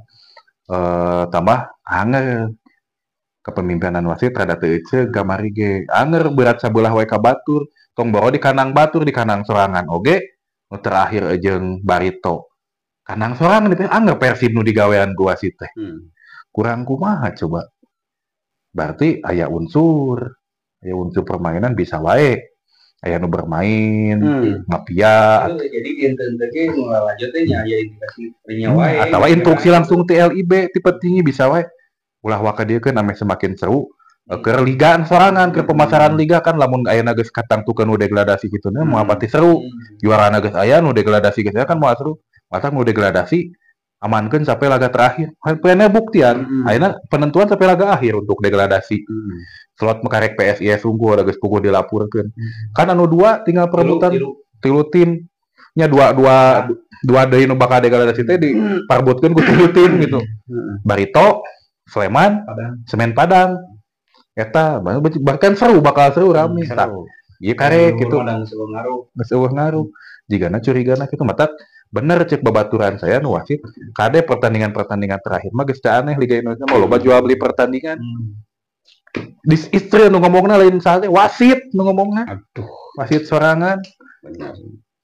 Tambah anger kepemimpinan wasit rada teu eceug kamari ge. Anger berat sabelah wae ka batur, tong boro di kandang batur, di kandang sorangan oge nu terakhir jeung Barito. Kandang sorangan itu anger Persib nu digawean ku wasit teh. Kurang kumaha coba. Berarti aya unsur permainan bisa wae. Aya nu bermain, mafia. Jadi enten-enten ge nu lanjut teh nya aya indikasi nya wae. Atawa instruksi langsung ti LIB tipe tinggi bisa wae. Ulah waka dieu keun ame semakin seru keur ligaan sorangan keur pemasaran liga kan lamun ayeuna geus katangtukeun nu degradasi kitu nya moal pati seru. Juarana geus aya nu degradasi geus aya kan moal seru. Matak nu degradasi amankeun sampai laga terakhir. Plannya buktian, ayeuna penentuan sampai laga akhir untuk degradasi. Slot mekarek PSIS sungguh ada geus puguh dilapurkeun. Kan anu dua tinggal perebutan tilu tim. Nya dua deui nu bakal degradasi teh diparbutkeun ku tilu tim gitu. Barito, Sleman, Padang. Semen Padang. Eta bahkan seru bakal seru rame. Ieu karek gitu. Geus eueuh ngaruh. Jigana curigana kitu matak bener cek babaturan saya nu wasit kade pertandingan-pertandingan terakhir mah geus teu aneh Liga Indonesia mah loba jual beli pertandingan. Dis istri nu ngomongna lain saha teh wasit nu ngomongna. Aduh, wasit sorangan.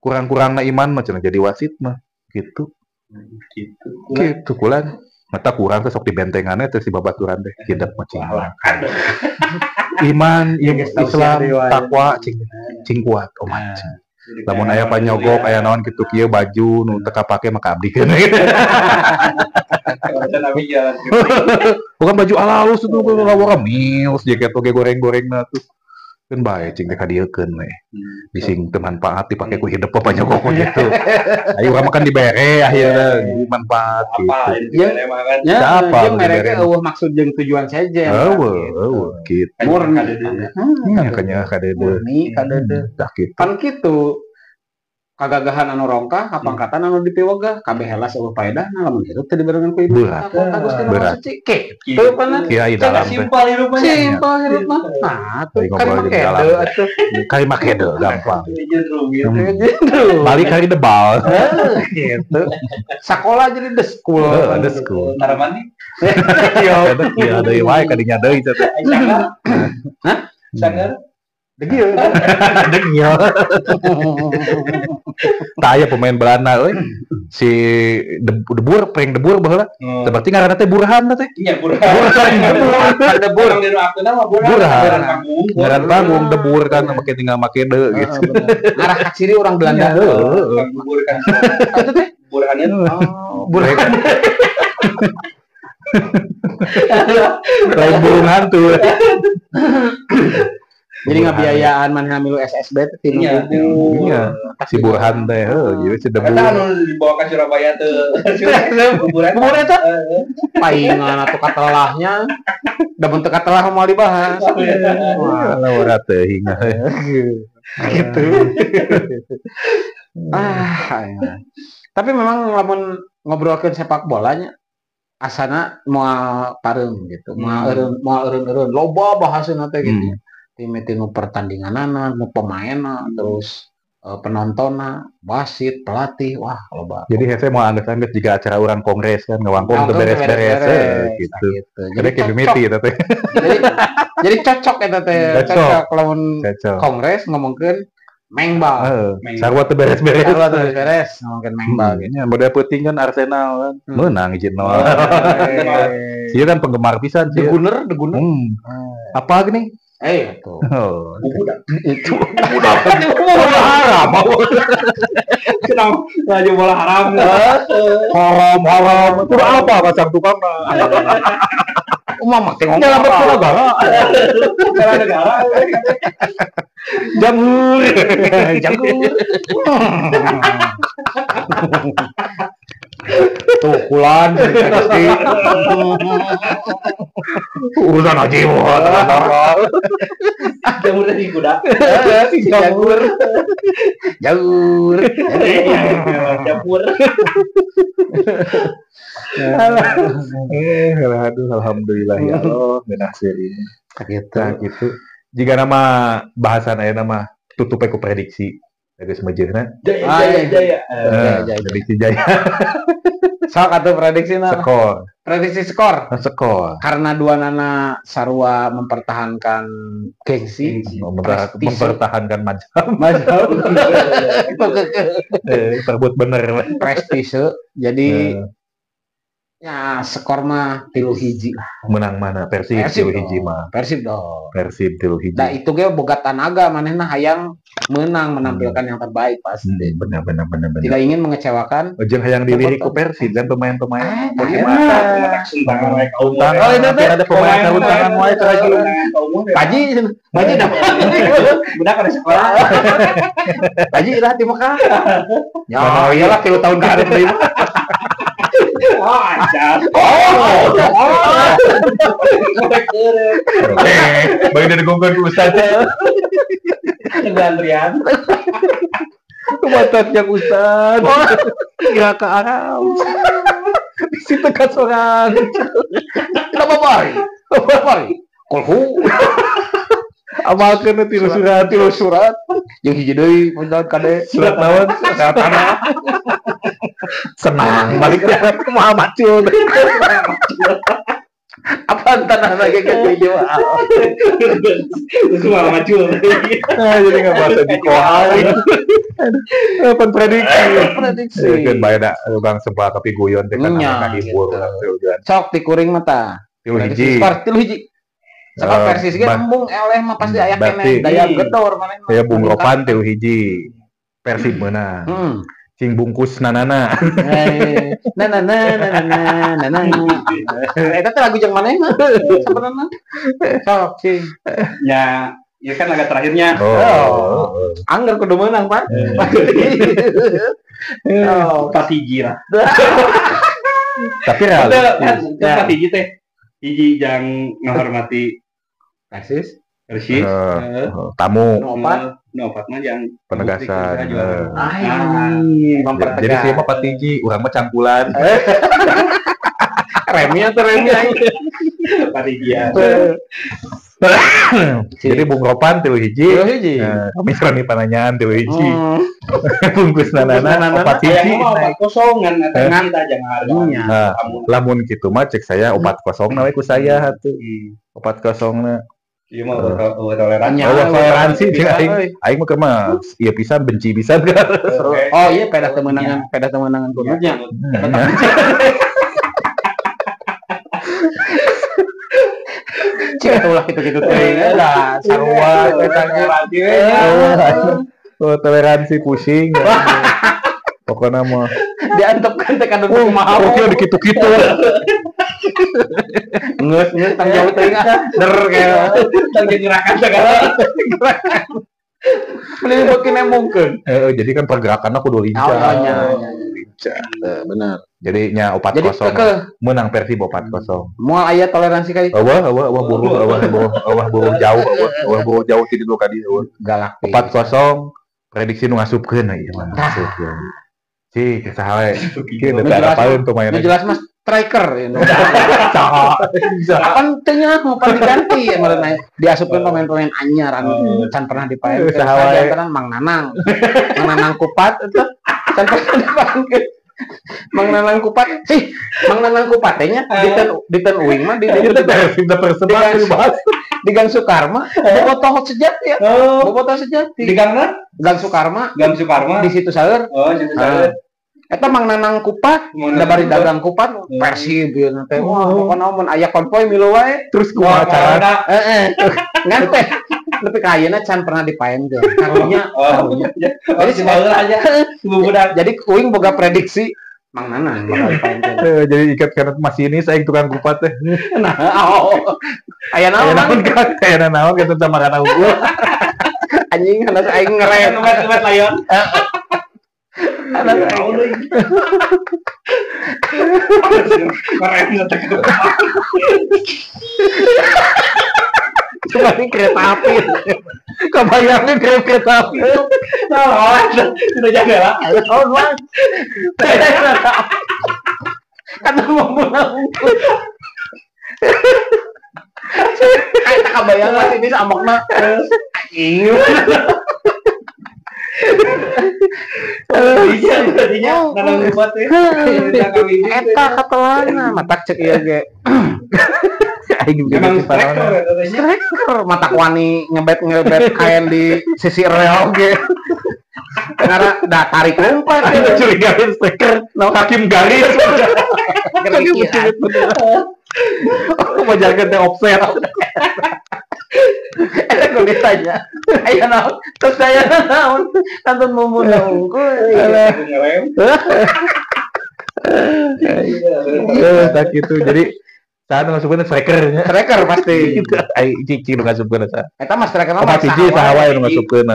Kurang-kurangna iman mah cenah jadi wasit mah gitu. Gitu. Gitu kulan. Mata kurang teh sok dibentenganna teh si babaturan teh hidep mah cing. Iman, Islam, takwa cing kuat omat. Lamun aya panyogok aya naon kitu kieu baju nu teu kapake maka abdikeun. Bukan baju alalus itu lawara mills jaket oge goreng-gorengna tuh. Keun bae cing teh kadieukeun we. Bising teu manfaat dipake ku hidep panyogok gitu. Ayo urang makan dibere akhirna manfaat gitu. Ya, jeung mereka eueuh maksud jeung tujuan saja. Eueuh gitu. Murni nya kadede. Murni kadede. Tah kitu. Pan kitu. Kagagahan anu rongkah, kapangkatan anu dipiwegah, kabeh helas eueuh paedahna lamun hirup teu dibarengan ku ibu. Berat. Kitu pana. Kiai dalam. Simpel hirup mah. Simpel hirup mah. Nah, tuh kari makede atuh. Kari makede gampang. Balik kari debal. Gitu. Sakola jadi the school. The school. Taraman nih. Iya, deui wae kadinya deui teh. Hah? Sanggar. Degil. Degil. Tah aya pemain Belanda euy. Si Debur, Prank Debur baheula. Berarti ngaranna teh Burhan teh. Iya, Burhan. Burhan Debur. Burhan. Ngaran panggung Debur kan make tinggal make de gitu. Ngarah ka ciri orang Belanda. Heeh. Bubur kan. Itu teh Burhannya. Oh, Burhan. Lain burung hantu. Jadi ngabiayaan maneh milu SSB teh tinu buku. Iya. Si Burhan teh heuh, ieu si Debur. Eta anu dibawa ka Surabaya teh. Buburan. Bubur eta. Paingan atuh katelahnya. Da mun teu katelah moal dibahas. Wah, ora teuing. Gitu. Ah, tapi memang lamun ngobrolkeun sepak bolanya asana moal pareum gitu. Moal eureun, moal eureun-eureun. Loba bahaseuna teh gitu. Tim-tim pertandinganana, nu pemainna, terus penontonna, wasit, pelatih, wah loba. Jadi hese mau angges-angges jika acara urang kongres kan ngawangkong teu beres-beres gitu. Jadi cocok eta teh. Jadi cocok eta teh, cocok lamun kongres ngomongkeun mengbal. Sarua teu beres-beres. Sarua teu beres-beres ngomongkeun mengbal gitu. Nya model peuting kan Arsenal kan. Meunang hiji nol. Ieu kan penggemar pisan sih. Deguner, deguner. Apa gini? Itu. Oh, budak. Itu budak. Bola haram. Kenapa laju bola haram? Haram, haram. Itu apa kacang tukang? Umah mah teh ngomong. Nyelametkeun negara. Bela negara. Jamur. Jamur. Tuh kulan pasti. Urusan aja mah. Jamur dari kuda. Jamur. Jamur. Jamur. Aduh, alhamdulillah ya Allah ngeunah seuri. Gitu. Nah, gitu. Jika nama bahasan aya nama tutup ku prediksi. Geus mejeurna. Jaya jaya. Jaya. Prediksi jaya. Sok atuh prediksina. Skor. Prediksi skor. Skor. Karena dua nana sarua mempertahankan gengsi, mempertahankan mazhab. Mazhab. Terbut bener. Prestise. Jadi ya skor mah 3-1 lah. Menang mana? Persib 3-1 mah. Persib dong. Persib 3-1. Nah itu ge boga tanaga manehna hayang menang, menampilkan yang terbaik pasti. Benar. Tidak ingin mengecewakan. Jeung hayang dilirik ku Persib dan pemain-pemain. Oh, itu teh ada pemain sarung tangan wae teh lagi. Paji, Paji dah. Budak ada sekolah. Paji lah di Mekah. Ya, iyalah 3 tahun ka hareup deui. Wah, oh. Bagi dari gonggon ku Ustaz. Antrian. Kebatat yang Ustaz. Kira ke Arab. Di situ kan seorang. Kenapa bari? Bari. Kolhu. Amalkeun tilu surat, tilu surat. Jeung hiji deui punten kade surat naon? Surat tanah. Senang balik ke kumaha macul. Apaan tanah lagi ke hijau? Semua macul. Nah, jadi nggak bahasa di kohal. Apa prediksi? Prediksi. Kan bae da urang sebelah tapi guyon teh kan ngahibur. Sok tikuring mata. 3-1. Skor 3-1. Sebab Persis ge embung eleh mah pasti aya keneh daya gedor manehna. Saya Bung Ropan 3-1. Persib meunang. Cing bungkus nanana. Na na na na na na na. Eta teh lagu jeung manehna sabenerna. Sok cing. Ya, ya kan laga terakhirnya. Oh. Angger kudu meunang, Pak. Oh, 4-1 lah. Tapi realistis. 4-1 teh. Hiji jang menghormati Persis. Persis. Tamu. Nu opat mah jang penegasan. Mempertegas. Jadi siapa 4-1, urang mah cangkulan. Remi atau remi aing. 4-1 ya. Jadi Bung Ropan 3-1. 3-1. Kami serani pananyaan 3-1. Bungkus nanana 4-1. 4-0 ngan kita jangan harga. Lamun kitu mah cek saya 4-0 na we ku saya atuh. 4-0 na. Ieu mah toleransi. Oh, toleransi cek aing. Aing mah keur mah ieu pisan benci pisan. Oh iya pedah temenangan kudunya. Cik ulah gitu-gitu teh lah sarua toleransi. Oh, toleransi pusing. Pokoknya mah diantepkeun teh ka kumaha. Oke dikitu-kitu. Ngeus tang jauh teuing ah. Der kayak tang gerakan segala. Mending beuki nembongkeun. Jadi kan pergerakanna kudu lincah. Oh, nya. Lincah. Benar. Jadi nya 4-0. Menang Persib 4-0. Moal aya toleransi ka itu. Eueuh eueuh buruh eueuh buruh jauh eueuh buruh jauh ti ditu ka dieu. Galak. 4-0 prediksi nu ngasupkeun ieu mah ngasupkeun. Cik saha we. Kieu teh apaleun pemain. Nu jelas mas striker ya. Kapan teu nyaho pan diganti ya meureun diasupkeun pemain-pemain anyar anu can pernah dipaenkeun. Saha wae. Mang Nanang. Mang Nanang Kupat eta can pernah dipaenkeun. Mang Nanang Kupat sih, Mang Nanang Kupat teh nya di ten uing mah di di Gang Sukarma, bobotoh sejati ya. Bobotoh sejati. Di Gang mana? Gang Sukarma. Gang Sukarma. Di situ seueur. Oh, situ seueur. Eta Mang Nanang Kupat, da bari dagang kupat Persib ieu teh. Wah, pokona mun aya konvoy milu wae. Terus kumaha carana? Heeh. Ngan teh nepi ka ayeuna can pernah dipaenkeun. Karunya. Jadi aja. Jadi kuing boga prediksi Mang Nanang bakal dipaenkeun. Jadi ikat karena masinis aing tukang kupat teh. Nah, oh. Aya naon kan? Aya naon kitu sama kana unggul. Anjing hanas aing ngerem. Ngebat layon. Hanas naon deui. Ngerem teh. Cuma ini kereta api. Kebayangin kereta api. Nah, sudah jaga lah. Oh, Bang. Kan mau pulang. Kayak tak kebayang mas ini samokna. Anjing. Iya, tadinya nanang kupat teh. Eta katelana matak cek ieu ge. Aing juga striker matak wani ngebet kain di sisi rel ge. Karena dah tarik lompat ya curigain striker hakim garis. Aku mau jaga teh offset. Eta gue ditanya, aya naon? Terus saya naon? Kantun mumun unggul. Ngerem. Tak gitu. Jadi saat ngasupkeun strikernya. Striker pasti. Ai Cici nu ngasupkeun eta. Eta mah striker mah. Cici saha wae nu ngasupkeun.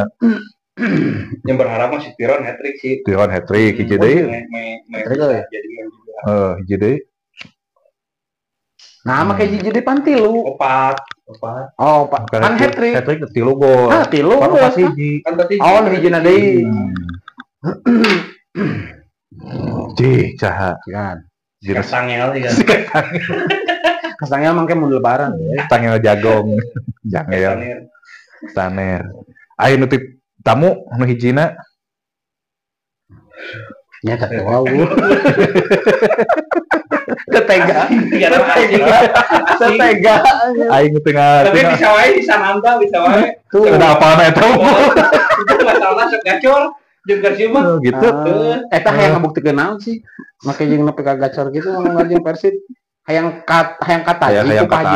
Yang berharap mah si Tiron hat-trick sih. Tiron hat-trick hiji deui. Heeh, hiji deui. Nah, make hiji deui pan tilu. Opat. Oh, pan hat-trick. Hat-trick tilu gol. Ah, tilu. Pan opat hiji. Oh, hijina deui. Cih, caha. Kan. Kastangel juga. Kastangel mangke mun lebaran. Kastangel jagong. Jangel. Saner. Ayo nutip tamu nu hijina. Nya tak wau. Ketega. Ketega. Aing tengah. Tapi bisa wae bisa nambah, bisa wae. Tuh ada apaan eta? Itu masalah sok gacor. Jeung Persib mah gitu. Eta hayang ngabuktikeun naon sih? Make jeung nepi ka gacor gitu mun jeung Persib. Hayang kata hayang kata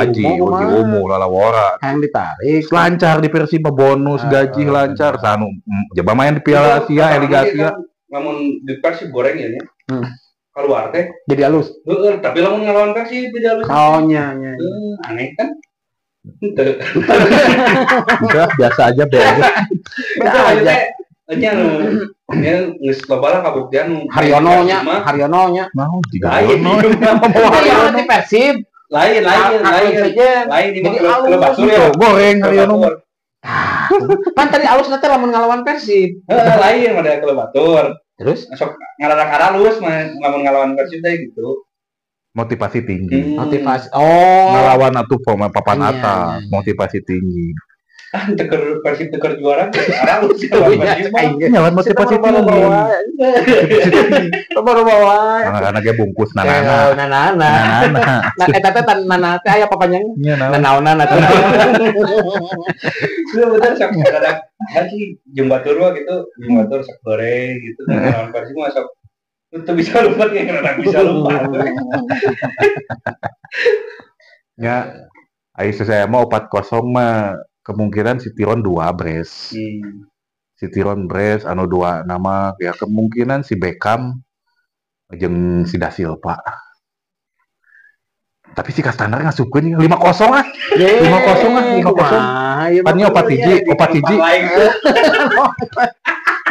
Haji Umu lalawora. Hayang ditarik. Lancar di Persib mah bonus gaji lancar sanu jaba main di Piala Asia, Liga Asia. Lamun di Persib goreng ya nya. Keluar teh jadi halus. Heeh, tapi lamun ngelawan Persib jadi halus. Oh nya nya. Aneh kan? Henteu. Udah biasa aja be aja. Biasa aja. Nya nya geus loba lah kabuktian Haryono nya, Haryono nya. Mau juga Haryono. Haryono di Persib. Lain lain di klub batur ya. Goreng Haryono. Pan tadi alus teh lamun ngalawan Persib. Heeh, lain pada klub batur. Terus sok ngaradak aralus lamun ngalawan Persib teh gitu. Motivasi tinggi. Motivasi. Oh. Ngalawan atuh papan atas, motivasi tinggi. Ah, teker Persib teker juara aralus lawan Persib mah. Nyawan motivasi tinggi. Baru bawa. Anak-anaknya bungkus nanana. Nanana. Nah, eta teh nanana teh aya papanjang. Nanaonan atuh. Bener bener sok rada sih jeung batur mah gitu, jeung batur sok goreng gitu lawan Persib mah sok teu bisa lompat ya, rada bisa lompat. Ya, ai saya mau 4-0 mah kemungkinan si Tiron 2 bres. Si Tiron bres anu 2 nama ya kemungkinan si Beckham jeung si Da Silva. Tapi si Kastaner ngasupkeun 5-0 ah. 5-0 ah, 5-0. Pan nya 4-1, 4-1.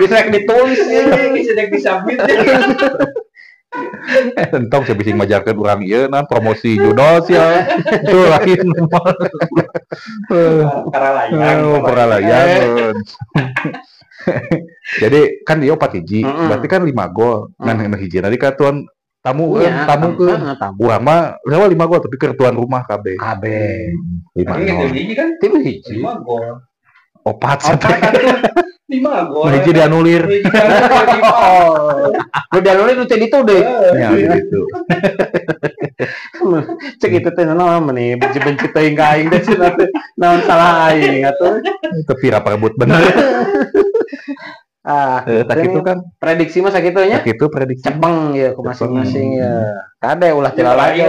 Bisa rek ditulis bisa rek disubmit. Entong saya bisa ngajarkeun urang ieu nah promosi judol sia. Itu lain. Paralayang. Paralayang. Jadi kan dia 4-1, berarti kan 5 gol. Nah, hiji nanti kan tuan tamu ya, tamu ke urang mah lewat 5 gol tapi ke tuan rumah KB. KB. 5 hiji kan? Tim hiji. 5 gol. Opat 5 gol. Hiji dianulir. Oh. Lu dianulir nu teh ditu deui. Ya gitu. Cek itu teh naon meni benci-benci teuing ka aing teh cenah teh. Naon salah aing atuh. Tapi raparebut bener. Ah, tak itu kan prediksi mah sakitu nya. Sakitu prediksi. Cepeng ya ku masing-masing ya. Kade ulah tilala aja.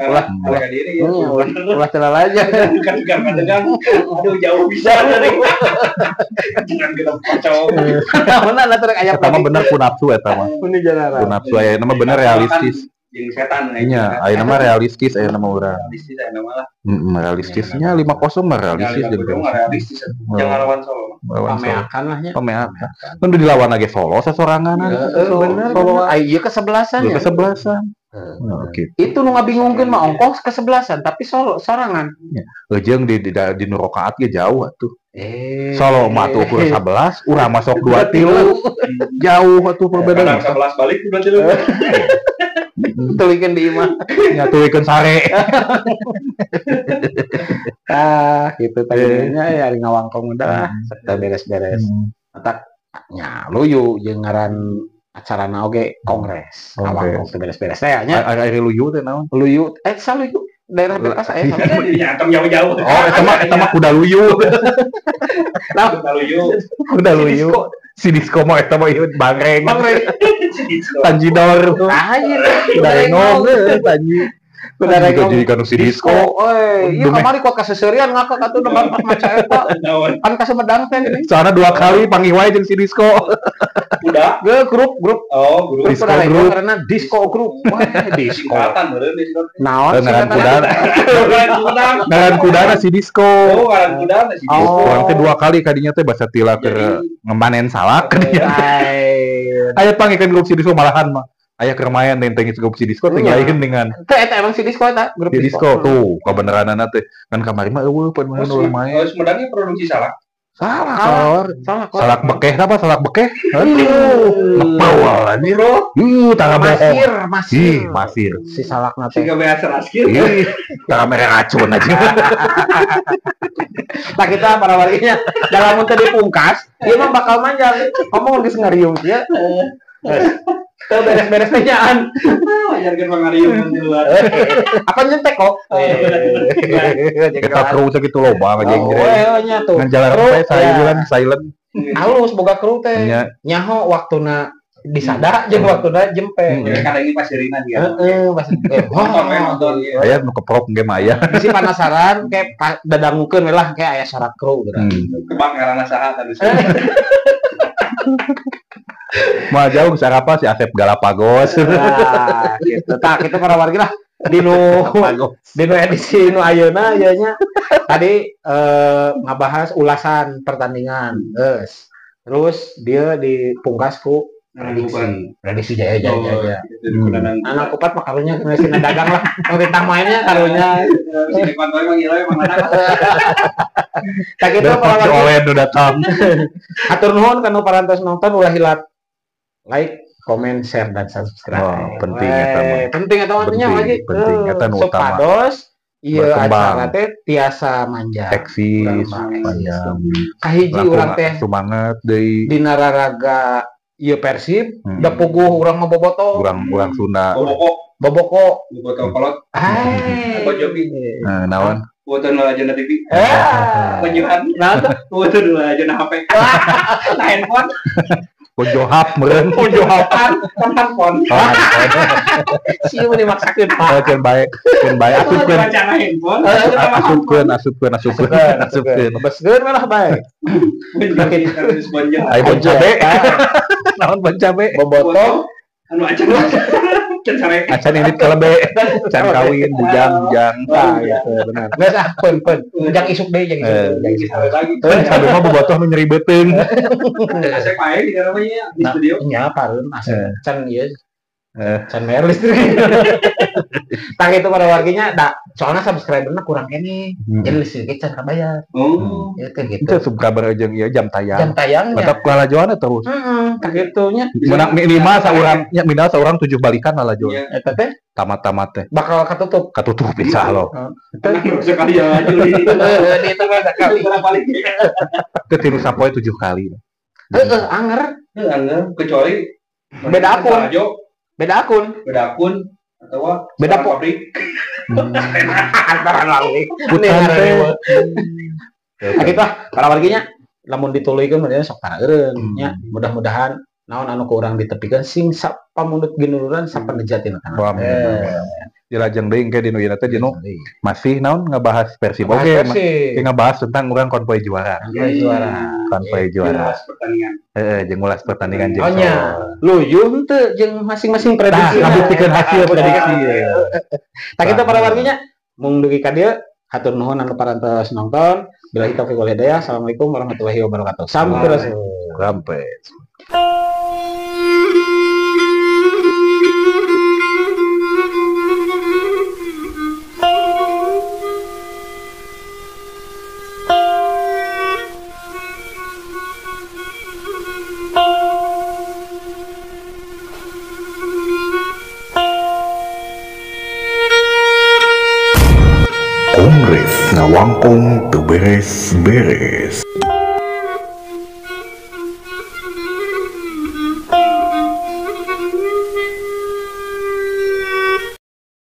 Ulah ulah ulah tilala aja. Bukan kadang. Aduh jauh bisa. Jangan kita kacau. Mana lah terek aya eta mah bener ku nafsu eta mah. Ku nafsu aya nama bener realistis. Jeung setan nya, aya nama realistis aya nama urang. Realistis aya nama lah. Heeh, realistisnya 5-0 mah realistis jeung realistis. Jangan lawan Solo. Pameakan lah nya. Pameakan. Kan udah dilawan lagi Solo sasorangan. Heeh, bener. Solo aya ieu kesebelasan ya. Kesebelasan. Nah, gitu. Itu nu ngabingungkeun mah ongkoh kesebelasan tapi Solo sorangan. Jeung di nu rakaat ge jauh atuh. Solo mah atuh ukur 11, urang masuk 2 tilu. Jauh atuh perbedaan. 11 balik 2 tilu. Tulikeun di imah. Nya tulikeun sare. Ah, gitu tadinya ya ari ngawangkong udah serta beres-beres. Matak nya luyu jeung ngaran acarana oge kongres. Ngawangkong teu beres-beres teh nya. Ari luyu teh naon? Luyu saluyu daerah bebas aya sama. Nya tong jauh-jauh. Oh, eta mah kuda luyu. Nah, kuda luyu. Kuda luyu. Si disko mah eta mah ieu bangreng. Tanjidor. Ah ieu kuda rengong tanji. Kuda rengong. Jadi kanu si disko. Euy, ieu kamari kok kaseseurian ngakak atuh nempat maca eta. Kan ka Sumedang teh geuning. Soalna 2 kali panggih wae jeung si disko. Kuda? Ge grup. Oh, grup. Disco grup karena disco grup. Wah, disco. Singkatan meureun disco. Naon ngaran kuda? Ngaran kudana si disco. Oh, ngaran kudana si disco. Urang teh 2 kali kadinya teh basa tila keur ngemanen salak kadinya. Aya pangikeun grup si disco malahan mah. Aya keur maen teh grup si disco teh lain dengan. Teh eta emang si disco eta grup si disco tuh kabeneranana teh. Kan kamari mah eueuh pan mana main. Oh, Sumedangnya produksi salak. Salah, salah. Salak bekeh apa salak bekeh? Aduh, ngepel anjir. Tara bohong. Masir. Masir. Si salak na teh. Si gawe asir. Ih, tara mere racun aja. Nah, kita para warganya dalam teu dipungkas, ieu mah bakal manjang. Ngomong geus ngariung kieu. Teu beres-beres teh nyaan. Wajarkeun mah ngariung di luar. Apa nyentek kok? Kita kru sakitu loba ngajenggreng. Oh, nya tuh. Ngan jalan teh silent silent. Halus boga kru teh. Nyaho waktuna disada jeung waktuna jempe. Kadang ini pasirina dia. Heeh, pas. Nonton ieu. Aya nu keprok ge mah aya. Bisi penasaran kayak dadangukeun we lah kayak aya syarat kru geura. Kebang ngaranna saha tadi. Mah jauh sarapa si Asep Galapagos. Nah, gitu. Tah, kitu para wargi lah. Dinu edisi nu ayeuna ieu nya. Tadi ngabahas ulasan pertandingan. Geus. Terus dia dipungkas ku prediksi jaya. Anak kupat mah karunya sina dagang lah. Tentang mainnya karunya. Si pantau emang gila emang anak. Tah kitu para wargi. Oleh nu datang. Hatur nuhun kanu parantos nonton ulah hilap like, komen, share dan subscribe. Oh, penting eta mah. Penting eta mah nya lagi. Penting eta nu utama. Supados ieu acara teh tiasa manjang. Eksis, panjang. Kahiji urang teh semangat deui. Dina raraga ieu Persib, da puguh urang mah bobotoh. Urang Sunda. Boboko. Bobotoh kolot. Hai. Bojobi. Naon? Bobotoh nu lajana TV. Bojohan. Naon tuh? Bobotoh nu lajana HP. Nah, handphone. Bojohap meureun. Bojohapan kan handphone. Sieu mah dimaksakeun. Keun bae, keun bae asupkeun. Wacana handphone. Asupkeun. Beskeun malah bae. Ayo bon cabe. Naon bon cabe? Bobotoh anu acan. Can sare. Acan ini kalebe. Can kawin bujang. Tah gitu benar. Geus ah peun. Jang isuk deui jang isuk. Lagi. Cabe mah bobotoh nu nyeri beuteung. Asep ae di namanya di studio. Nya pareun asep can ieu. Can bayar listrik. Tah itu para warginya da soalnya subscriberna kurang keneh. Jadi listriknya can kabayar. Oh. Ya teh gitu. Itu subscriber jeung ieu jam tayang. Jam tayangnya. Mantap lalajoana terus. Heeh, tah kitu nya. Menang minimal saurang nya minimal saurang 7 balikan lalajoana. Eta teh tamat-tamat teh. Bakal katutup. Katutup insyaallah. Sekali ya Juli. Heeh, itu mah sekali. Balik. Teh tilu sapoe 7 kali. Heeh, anger. Heeh, anger kecuali beda akun. Beda akun atau beda pabrik. Antara lalu. Nah, kita para warginya Lamun dituluykeun mah sok pareureun nya. Mudah-mudahan naon anu ku urang ditepikeun sing sapamundut ginuluran sapanejatina kana. Amin. Dilajeng deui engke dinu ieu teh dinu masih naon ngebahas Persib oge, Persib. Ngebahas tentang urang konvoy juara. Konvoy juara. Konvoy juara. Ngulas pertandingan. Heeh, jeung ngulas pertandingan jeung. Oh nya, luyuh teu jeung masing-masing Tah, prediksi. ngabuktikeun hasil prediksi. Tah kitu para warginya, mung dugi ka dieu, hatur nuhun anu parantos nonton. Billahi taufiq wal hidayah. Assalamualaikum warahmatullahi wabarakatuh. Sampurasun. Rampes. Kongres ngawangkong teu beres-beres.